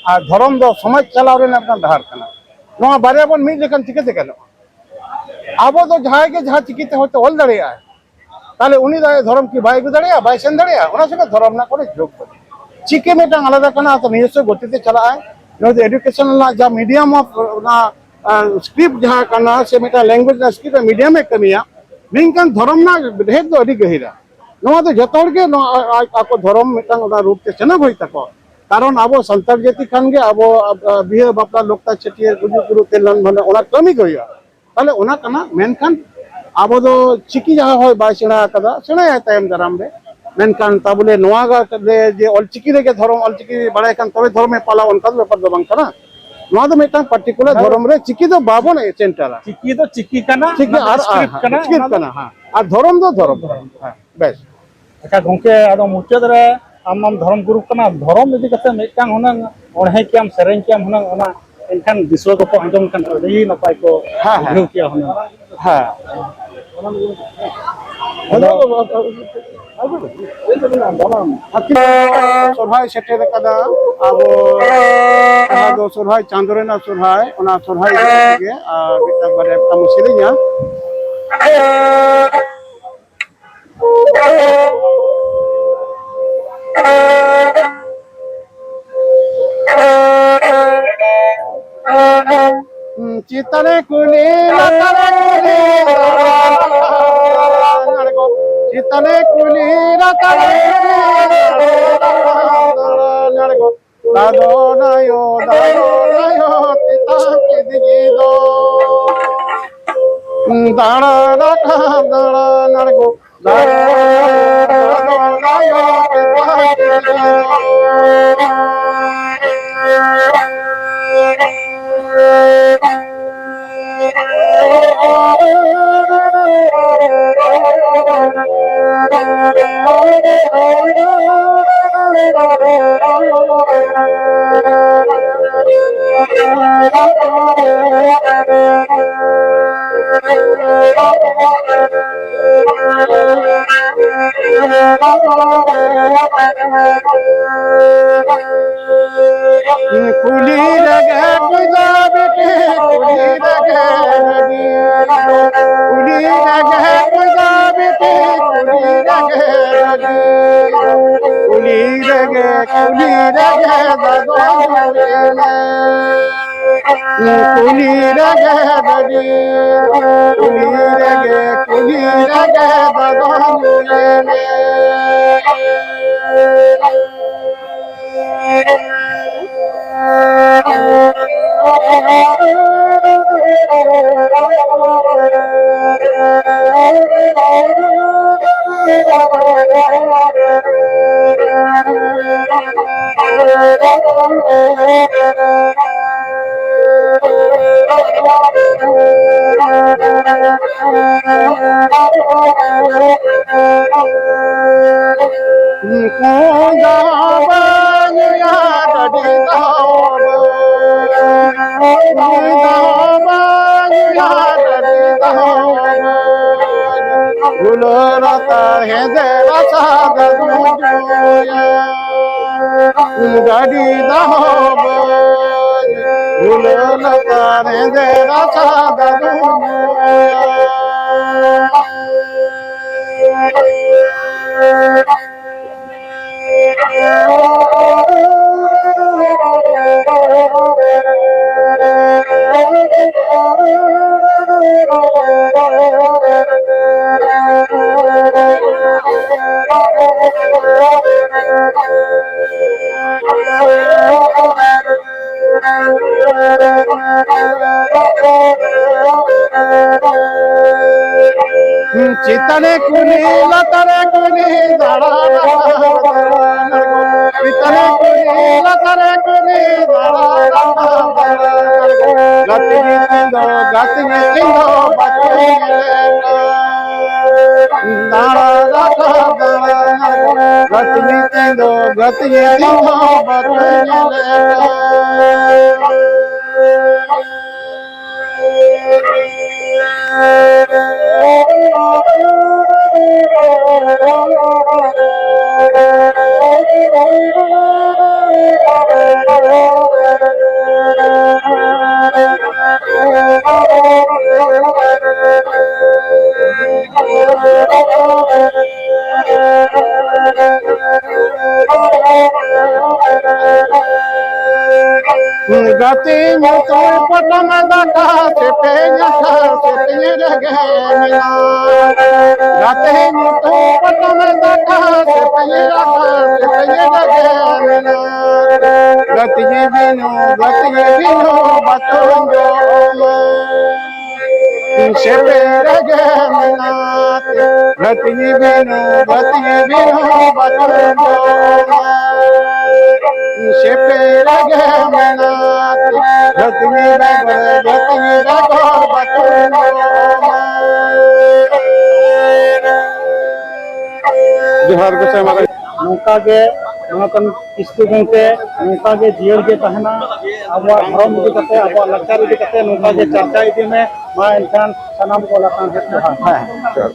ᱟᱨ ᱫᱷᱚᱨᱚᱢ ᱫᱚ ᱥᱚᱢᱟᱡᱽ ᱪᱟᱞᱟᱣ ᱨᱮᱱᱟᱜ ᱢᱤᱫᱴᱟᱝ ᱰᱟᱦᱟᱨ ᱠᱟᱱᱟ᱾ ᱱᱚᱣᱟ ᱵᱟᱨᱭᱟ ᱵᱚᱱ ᱢᱤᱫ ᱞᱮᱠᱷᱟᱱ ᱪᱤᱠᱟᱹᱛᱮ ᱜᱟᱱᱚᱜᱼᱟ? ᱟᱵᱚ ᱫᱚ ᱡᱟᱦᱟᱸᱭ ᱜᱮ ᱡᱟᱦᱟᱸ ᱪᱤᱠᱤᱛᱮ ᱦᱚᱭᱛᱳ ᱚᱞ ᱫᱟᱲᱮᱭᱟᱜᱼᱟᱭ, ᱛᱟᱦᱞᱮ ᱩᱱᱤ ᱫᱚ ᱟᱭᱟᱜ ᱫᱷᱚᱨᱚᱢ ᱠᱤ ᱵᱟᱭ ᱟᱹᱜᱩ ᱫᱟᱲᱮᱭᱟᱜᱼᱟ, ᱵᱟᱭ ᱥᱮᱱ ᱫᱟᱲᱮᱭᱟᱜᱼᱟ? ᱚᱱᱟ ᱥᱚᱸᱜᱮ ᱫᱷᱚᱨᱚᱢ ᱨᱮᱱᱟᱜ ᱠᱳᱱᱳ ᱡᱳᱜᱽ ᱵᱟᱹᱱᱩᱜᱼᱟ᱾ ᱪᱤᱠᱤ ᱢᱤᱫᱴᱟᱝ ᱟᱞᱟᱫᱟ ᱠᱟᱱᱟ, ᱛᱚ ᱱᱤᱡᱚᱥᱥᱚ ᱜᱚᱛᱤᱛᱮ ᱪᱟᱞᱟᱜᱼᱟᱭ᱾ ᱱᱚᱣᱟ ᱫᱚ ᱮᱰᱩᱠᱮᱥᱚᱱ ᱨᱮᱱᱟᱜ ᱡᱟᱦᱟᱸ ᱢᱤᱰᱤᱭᱟᱢ ᱚᱯᱷ ᱚᱱᱟ ᱥᱠᱨᱤᱯᱴ ᱡᱟᱦᱟᱸ ᱠᱟᱱᱟ, ᱥᱮ ᱢᱤᱫᱴᱟᱝ ᱞᱮᱝᱜᱩᱭᱮᱡᱽ ᱨᱮᱱᱟᱜ ᱥᱠᱨᱤᱯᱴ ᱨᱮ ᱢᱤᱰᱤᱭᱟᱢᱮ ᱠᱟᱹᱢᱤᱭᱟ, ᱢᱮᱱᱠᱷᱟᱱ ᱫᱷᱚᱨᱚᱢ ᱨᱮᱱᱟᱜ ᱰᱷᱮᱨ ᱫᱚ ᱟᱹᱰᱤ ᱜᱟᱹᱦᱤᱨᱟ᱾ ᱱᱚᱣᱟ ᱫᱚ ᱡᱚᱛᱚ ᱦᱚᱲ ᱜᱮ ᱱᱚᱣᱟ ᱟ-, ᱟ-, ᱟᱠᱚ ᱫᱷᱚᱨᱚᱢ ᱢᱤᱫᱴᱟᱝ ᱚᱱᱟ ᱨᱩᱯ ᱛᱮ ᱥᱮᱱᱚᱜ ᱦᱩᱭᱩᱜ ᱛᱟᱠᱚᱣᱟ᱾ ᱠᱟᱨᱚᱱ ᱟᱵᱚ ᱥᱟᱱᱛᱟᱲ ᱡᱟᱹᱛᱤ ᱠᱷᱟᱱ ᱜᱮ ᱟᱵᱚ, ᱟ, ᱵᱤᱦᱟᱹ ᱵᱟᱯᱞᱟ, ᱞᱚᱠᱛᱟ ᱪᱷᱟᱹᱴᱭᱟᱹᱨ, ᱜᱩᱡᱩᱜ ᱜᱩᱨᱩ, ᱛᱮᱞ ᱫᱟᱱ ᱵᱷᱟᱸᱰᱟᱱ, ᱚᱱᱟ ᱠᱟᱹᱢᱤ ᱜᱮ ᱦᱩᱭᱩᱜᱼᱟ᱾ ᱛᱟᱦᱞᱮ ᱚᱱᱟ ᱠᱟᱱᱟ᱾ ᱢᱮᱱᱠᱷᱟᱱ ᱟᱵᱚ ᱫᱚ ᱪᱤᱠᱤ ᱡᱟᱦᱟᱸᱭ ᱦᱚᱲ ᱵᱟᱭ ᱥᱮᱬᱟ ᱟᱠᱟᱫᱟ, ᱥᱮᱬᱟᱭᱟᱭ ᱛᱟᱭᱚᱢ ᱫᱟᱨᱟᱢ ᱨᱮ᱾ ᱢᱮᱱᱠᱷᱟᱱ ᱛᱟᱵᱚᱞᱮ ᱱᱚᱣᱟ ᱜᱮ ᱡᱮ ᱚᱞᱪᱤᱠᱤ ᱨᱮᱜᱮ ᱫᱷᱚᱨᱚᱢ, ᱚᱞᱪᱤᱠᱤ ᱵᱟᱲᱟᱭ ᱠᱷᱟᱱ ᱛᱚᱵᱮ ᱫᱷᱚᱨᱚᱢᱮ ᱯᱟᱞᱟᱣᱟ, ᱚᱱᱠᱟ ᱫᱚ ᱵᱮᱯᱟᱨ ᱫᱚ ᱵᱟᱝ ᱠᱟᱱᱟ᱾ ᱱᱚᱣᱟ ᱫᱚ ᱢᱤᱫᱴᱟᱝ ᱯᱟᱨᱴᱤᱠᱩᱞᱟᱨ ᱚᱱᱟ ᱫᱚ ᱫᱷᱚᱨᱚᱢ ᱨᱮ ᱪᱤᱠᱤ ᱫᱚ ᱵᱟᱵᱚᱱ ᱥᱮᱱᱴᱟᱨᱟ᱾ ᱪᱤᱠᱤ ᱫᱚ ᱪᱤᱠᱤ ᱠᱟᱱᱟ, ᱴᱷᱤᱠ ᱚᱱᱟ ᱜᱮᱭᱟ, ᱫᱚ ᱟᱨ, ᱟᱨ, ᱥᱠᱨᱤᱯᱴ ᱦᱮᱸ, ᱠᱟᱱᱟ, ᱥᱠᱨᱤᱯᱴ ᱚᱱᱟ ᱫᱚ ᱠᱟᱱᱟ, ᱦᱮᱸ᱾ ᱟᱨ ᱫᱷᱚᱨᱚᱢ ᱫᱚ ᱫᱷᱚᱨᱚᱢ ᱠᱟᱱᱟ᱾ ᱦᱮᱸ, ᱵᱮᱥ᱾ ᱟᱪᱪᱷᱟ ᱜᱚᱝᱠᱮ, ᱟᱫᱚ ᱢᱩᱪᱟᱹᱫ ᱨᱮ ᱟᱢ ᱢᱟᱢ ᱫᱷᱚᱨᱚᱢ ᱜᱩᱨᱩ ᱠᱟᱱᱟ, ᱫᱷᱚᱨᱚᱢ ᱤᱫᱤ ᱠᱟᱛᱮ ᱢᱤᱫᱴᱟᱝ ᱦᱩᱱᱟᱹᱝ ᱚᱬᱦᱮ ᱠᱮᱭᱟᱢ, ᱥᱮᱨᱮᱧ ᱠᱮᱭᱟᱢ ᱦᱩᱱᱟᱹᱝ, ᱚᱱᱟ ᱮᱱᱠᱷᱟᱱ ᱫᱤᱥᱩᱣᱟᱹ ᱠᱚᱠᱚ ᱟᱸᱡᱚᱢ ᱠᱷᱟᱱ ᱟᱹᱰᱤ ᱱᱟᱯᱟᱭ ᱠᱚ ᱦᱮᱸ, ᱦᱮᱸ᱾ ᱵᱩᱡᱷᱟᱹᱣ ᱠᱮᱭᱟ ᱦᱩᱱᱟᱹᱝ᱾ ᱦᱮᱸ᱾ ᱟᱫᱚ ᱟᱫᱚ ᱥᱚᱨᱦᱟᱭ ᱥᱮᱴᱮᱨ ᱟᱠᱟᱱᱟ, ᱟᱵᱚ ᱡᱟᱦᱟᱸ ᱫᱚ ᱥᱚᱨᱦᱟᱭ ᱪᱟᱸᱫᱳ ᱨᱮᱱᱟᱜ ᱥᱚᱨᱦᱟᱭ, ᱚᱱᱟ ᱥᱚᱨᱦᱟᱭ ᱤᱫᱤ ᱠᱟᱛᱮ ᱜᱮ ᱟᱨ ᱢᱤᱫᱴᱟᱝ ᱵᱟᱨᱭᱟ ᱢᱤᱫᱴᱟᱝ ᱵᱚᱱ ᱥᱮᱨᱮᱧᱟ᱾ ᱪᱮᱛᱟᱱᱮ ᱠᱩᱞᱦᱤ, ᱞᱟᱛᱟᱨᱮ ᱠᱩᱞᱦᱤ, ᱫᱟᱬᱟ ᱨᱟᱠᱟᱵ, ᱫᱟᱬᱟ ᱟᱬᱜᱚ᱾ ᱪᱮᱛᱟᱱᱮ ᱠᱩᱞᱦᱤ, ᱞᱟᱛᱟᱨᱮ ᱠᱩᱞᱦᱤ, ᱫᱟᱬᱟ ᱨᱟᱠᱟᱵ, ᱫᱟᱬᱟ ᱟᱬᱜᱚ᱾ ᱫᱟᱫᱚᱱ ᱟᱭᱳ, ᱫᱟᱫᱚᱱ ᱟᱭᱳ, ᱛᱮᱛᱟᱝ ᱠᱮᱫᱮ ᱫᱚ᱾ ᱫᱟᱬᱟ ᱨᱟᱠᱟᱵ, ᱫᱟᱬᱟ ᱟᱬᱜᱚ᱾ ᱠᱩᱞᱦᱤ ᱨᱮᱜᱮ ᱠᱚᱭᱫᱟ ᱵᱤᱴᱤ, ᱠᱩᱞᱦᱤ ᱨᱮᱜᱮ ᱨᱟᱹᱜᱤ᱾ ᱠᱩᱞᱦᱤ ᱨᱮᱜᱮ ᱠᱚᱭᱫᱟ ᱵᱤᱴᱤ, ᱠᱩᱞᱦᱤ ᱨᱮᱜᱮ ᱨᱟᱹᱜᱤ᱾ ᱠᱩᱞᱦᱤ ᱨᱮᱜᱮ, ᱠᱩᱞᱦᱤ ᱨᱮᱜᱮ ᱫᱟᱫᱚ ᱦᱩᱭᱮᱱᱟ᱾ ᱠᱩᱞᱦᱤ ᱨᱮᱜᱮ ᱫᱟᱫᱤ, ᱠᱩᱞᱦᱤ ᱨᱮᱜᱮ, ᱠᱩᱞᱦᱤ ᱨᱮᱜᱮ ᱫᱟᱫᱚ ᱧᱩᱨᱮᱱᱮ᱾ ᱜᱩᱞᱟᱹ ᱞᱟᱛᱟᱨ ᱦᱮᱸᱫᱮ ᱨᱟᱥᱟ ᱫᱟᱫᱩ ᱡᱚᱭᱟ᱾ ᱜᱟᱹᱰᱤ ᱫᱟᱦᱚ ᱵᱟᱹᱧ ᱜᱩᱞᱟᱹ ᱞᱟᱛᱟᱨ ᱦᱮᱸᱫᱮ ᱨᱟᱥᱟ ᱫᱟᱫᱩ ᱡᱚᱭᱟ᱾ ᱠᱩᱞᱦᱤ ᱞᱟᱛᱟᱨ ᱠᱩᱞᱦᱤ ᱫᱟᱬᱟ ᱨᱟᱠᱟᱵ ᱫᱟᱬᱟ ᱟᱬᱜᱚ᱾ ᱵᱷᱤᱛᱟᱹᱨ ᱠᱩᱞᱦᱤ ᱞᱟᱛᱟᱨ ᱠᱩᱞᱦᱤ ᱫᱟᱬᱟ ᱨᱟᱠᱟᱵ ᱫᱟᱬᱟ ᱟᱬᱜᱚ᱾ ᱜᱟᱛᱮ ᱧᱩᱛᱩᱢ ᱫᱚ, ᱜᱟᱛᱮ ᱧᱩᱛᱩᱢ ᱫᱚ ᱵᱟᱠᱚ ᱧᱮᱞᱮ ᱠᱟᱱ᱾ ᱫᱟᱬᱟ ᱨᱟᱠᱟᱵ ᱫᱟᱬᱟ ᱟᱬᱜᱚ᱾ ᱜᱟᱛᱮ ᱧᱩᱛᱩᱢ ᱫᱚ, ᱜᱟᱛᱮ ᱧᱩᱛᱩᱢ ᱫᱚ ᱵᱟᱠᱚ ᱧᱮᱞᱮ ᱠᱟᱱ᱾ ᱜᱟᱛᱮ ᱧᱩᱛᱩᱢ ᱯᱚᱴᱚᱢ ᱫᱟᱠᱟ ᱥᱮᱯᱮᱧ ᱟᱠᱟ ᱥᱮᱯᱮᱧ ᱨᱮᱜᱮ ᱢᱮᱱᱟᱜ᱾ ᱜᱟᱛᱮ ᱧᱩᱛᱩᱢ ᱯᱚᱴᱚᱢ ᱫᱟᱠᱟ ᱥᱮᱯᱮᱧ ᱟᱠᱟ ᱥᱮᱯᱮᱧ ᱨᱮᱜᱮ ᱢᱮᱱᱟᱜ᱾ ᱜᱟᱛᱮ ᱵᱤᱱᱩ, ᱜᱟᱛᱮ ᱵᱤᱱᱩ ᱵᱟᱠᱚ ᱡᱚᱢᱟ᱾ ᱥᱮᱯᱮᱧ ᱨᱮᱜᱮ ᱢᱮᱱᱟᱜ ᱛᱮ, ᱜᱟᱹᱛᱤᱧ ᱵᱤᱱᱩ, ᱜᱟᱹᱛᱤᱧ ᱵᱤᱱᱩ ᱵᱟᱠᱚ ᱡᱚᱢᱟ᱾ ᱥᱮᱯᱮᱧ ᱨᱮᱜᱮ ᱢᱮᱱᱟᱜ ᱛᱮ, ᱜᱟᱹᱛᱤᱧ ᱵᱮᱜᱚᱨ, ᱜᱟᱹᱛᱤᱧ ᱵᱮᱜᱚᱨ ᱵᱟᱠᱚ ᱡᱚᱢᱟ᱾ ᱡᱚᱦᱟᱨ ᱜᱚᱸᱥᱟᱭ ᱢᱟᱨᱟᱝ᱾ ᱱᱚᱝᱠᱟ ᱜᱮ ᱱᱚᱣᱟ ᱠᱟᱱ ᱠᱤᱥᱠᱩ ᱜᱚᱢᱠᱮ ᱱᱚᱝᱠᱟ ᱜᱮ ᱡᱤᱭᱟᱹᱲ ᱜᱮ ᱛᱟᱦᱮᱱᱟ᱾ ᱟᱵᱚᱣᱟᱜ ᱫᱷᱚᱨᱚᱢ ᱤᱫᱤ ᱠᱟᱛᱮ, ᱟᱵᱚᱣᱟᱜ ᱞᱟᱠᱪᱟᱨ ᱤᱫᱤ ᱠᱟᱛᱮ ᱱᱚᱝᱠᱟ ᱜᱮ ᱪᱟᱨᱪᱟ ᱤᱫᱤ ᱢᱮ᱾ ᱢᱟ ᱮᱱᱠᱷᱟᱱ ᱥᱟᱱᱟᱢ ᱠᱚ ᱞᱟᱛᱟᱨ ᱥᱮᱫ ᱡᱚᱦᱟᱨ᱾ ᱦᱮᱸ, ᱡᱚᱦᱟᱨ᱾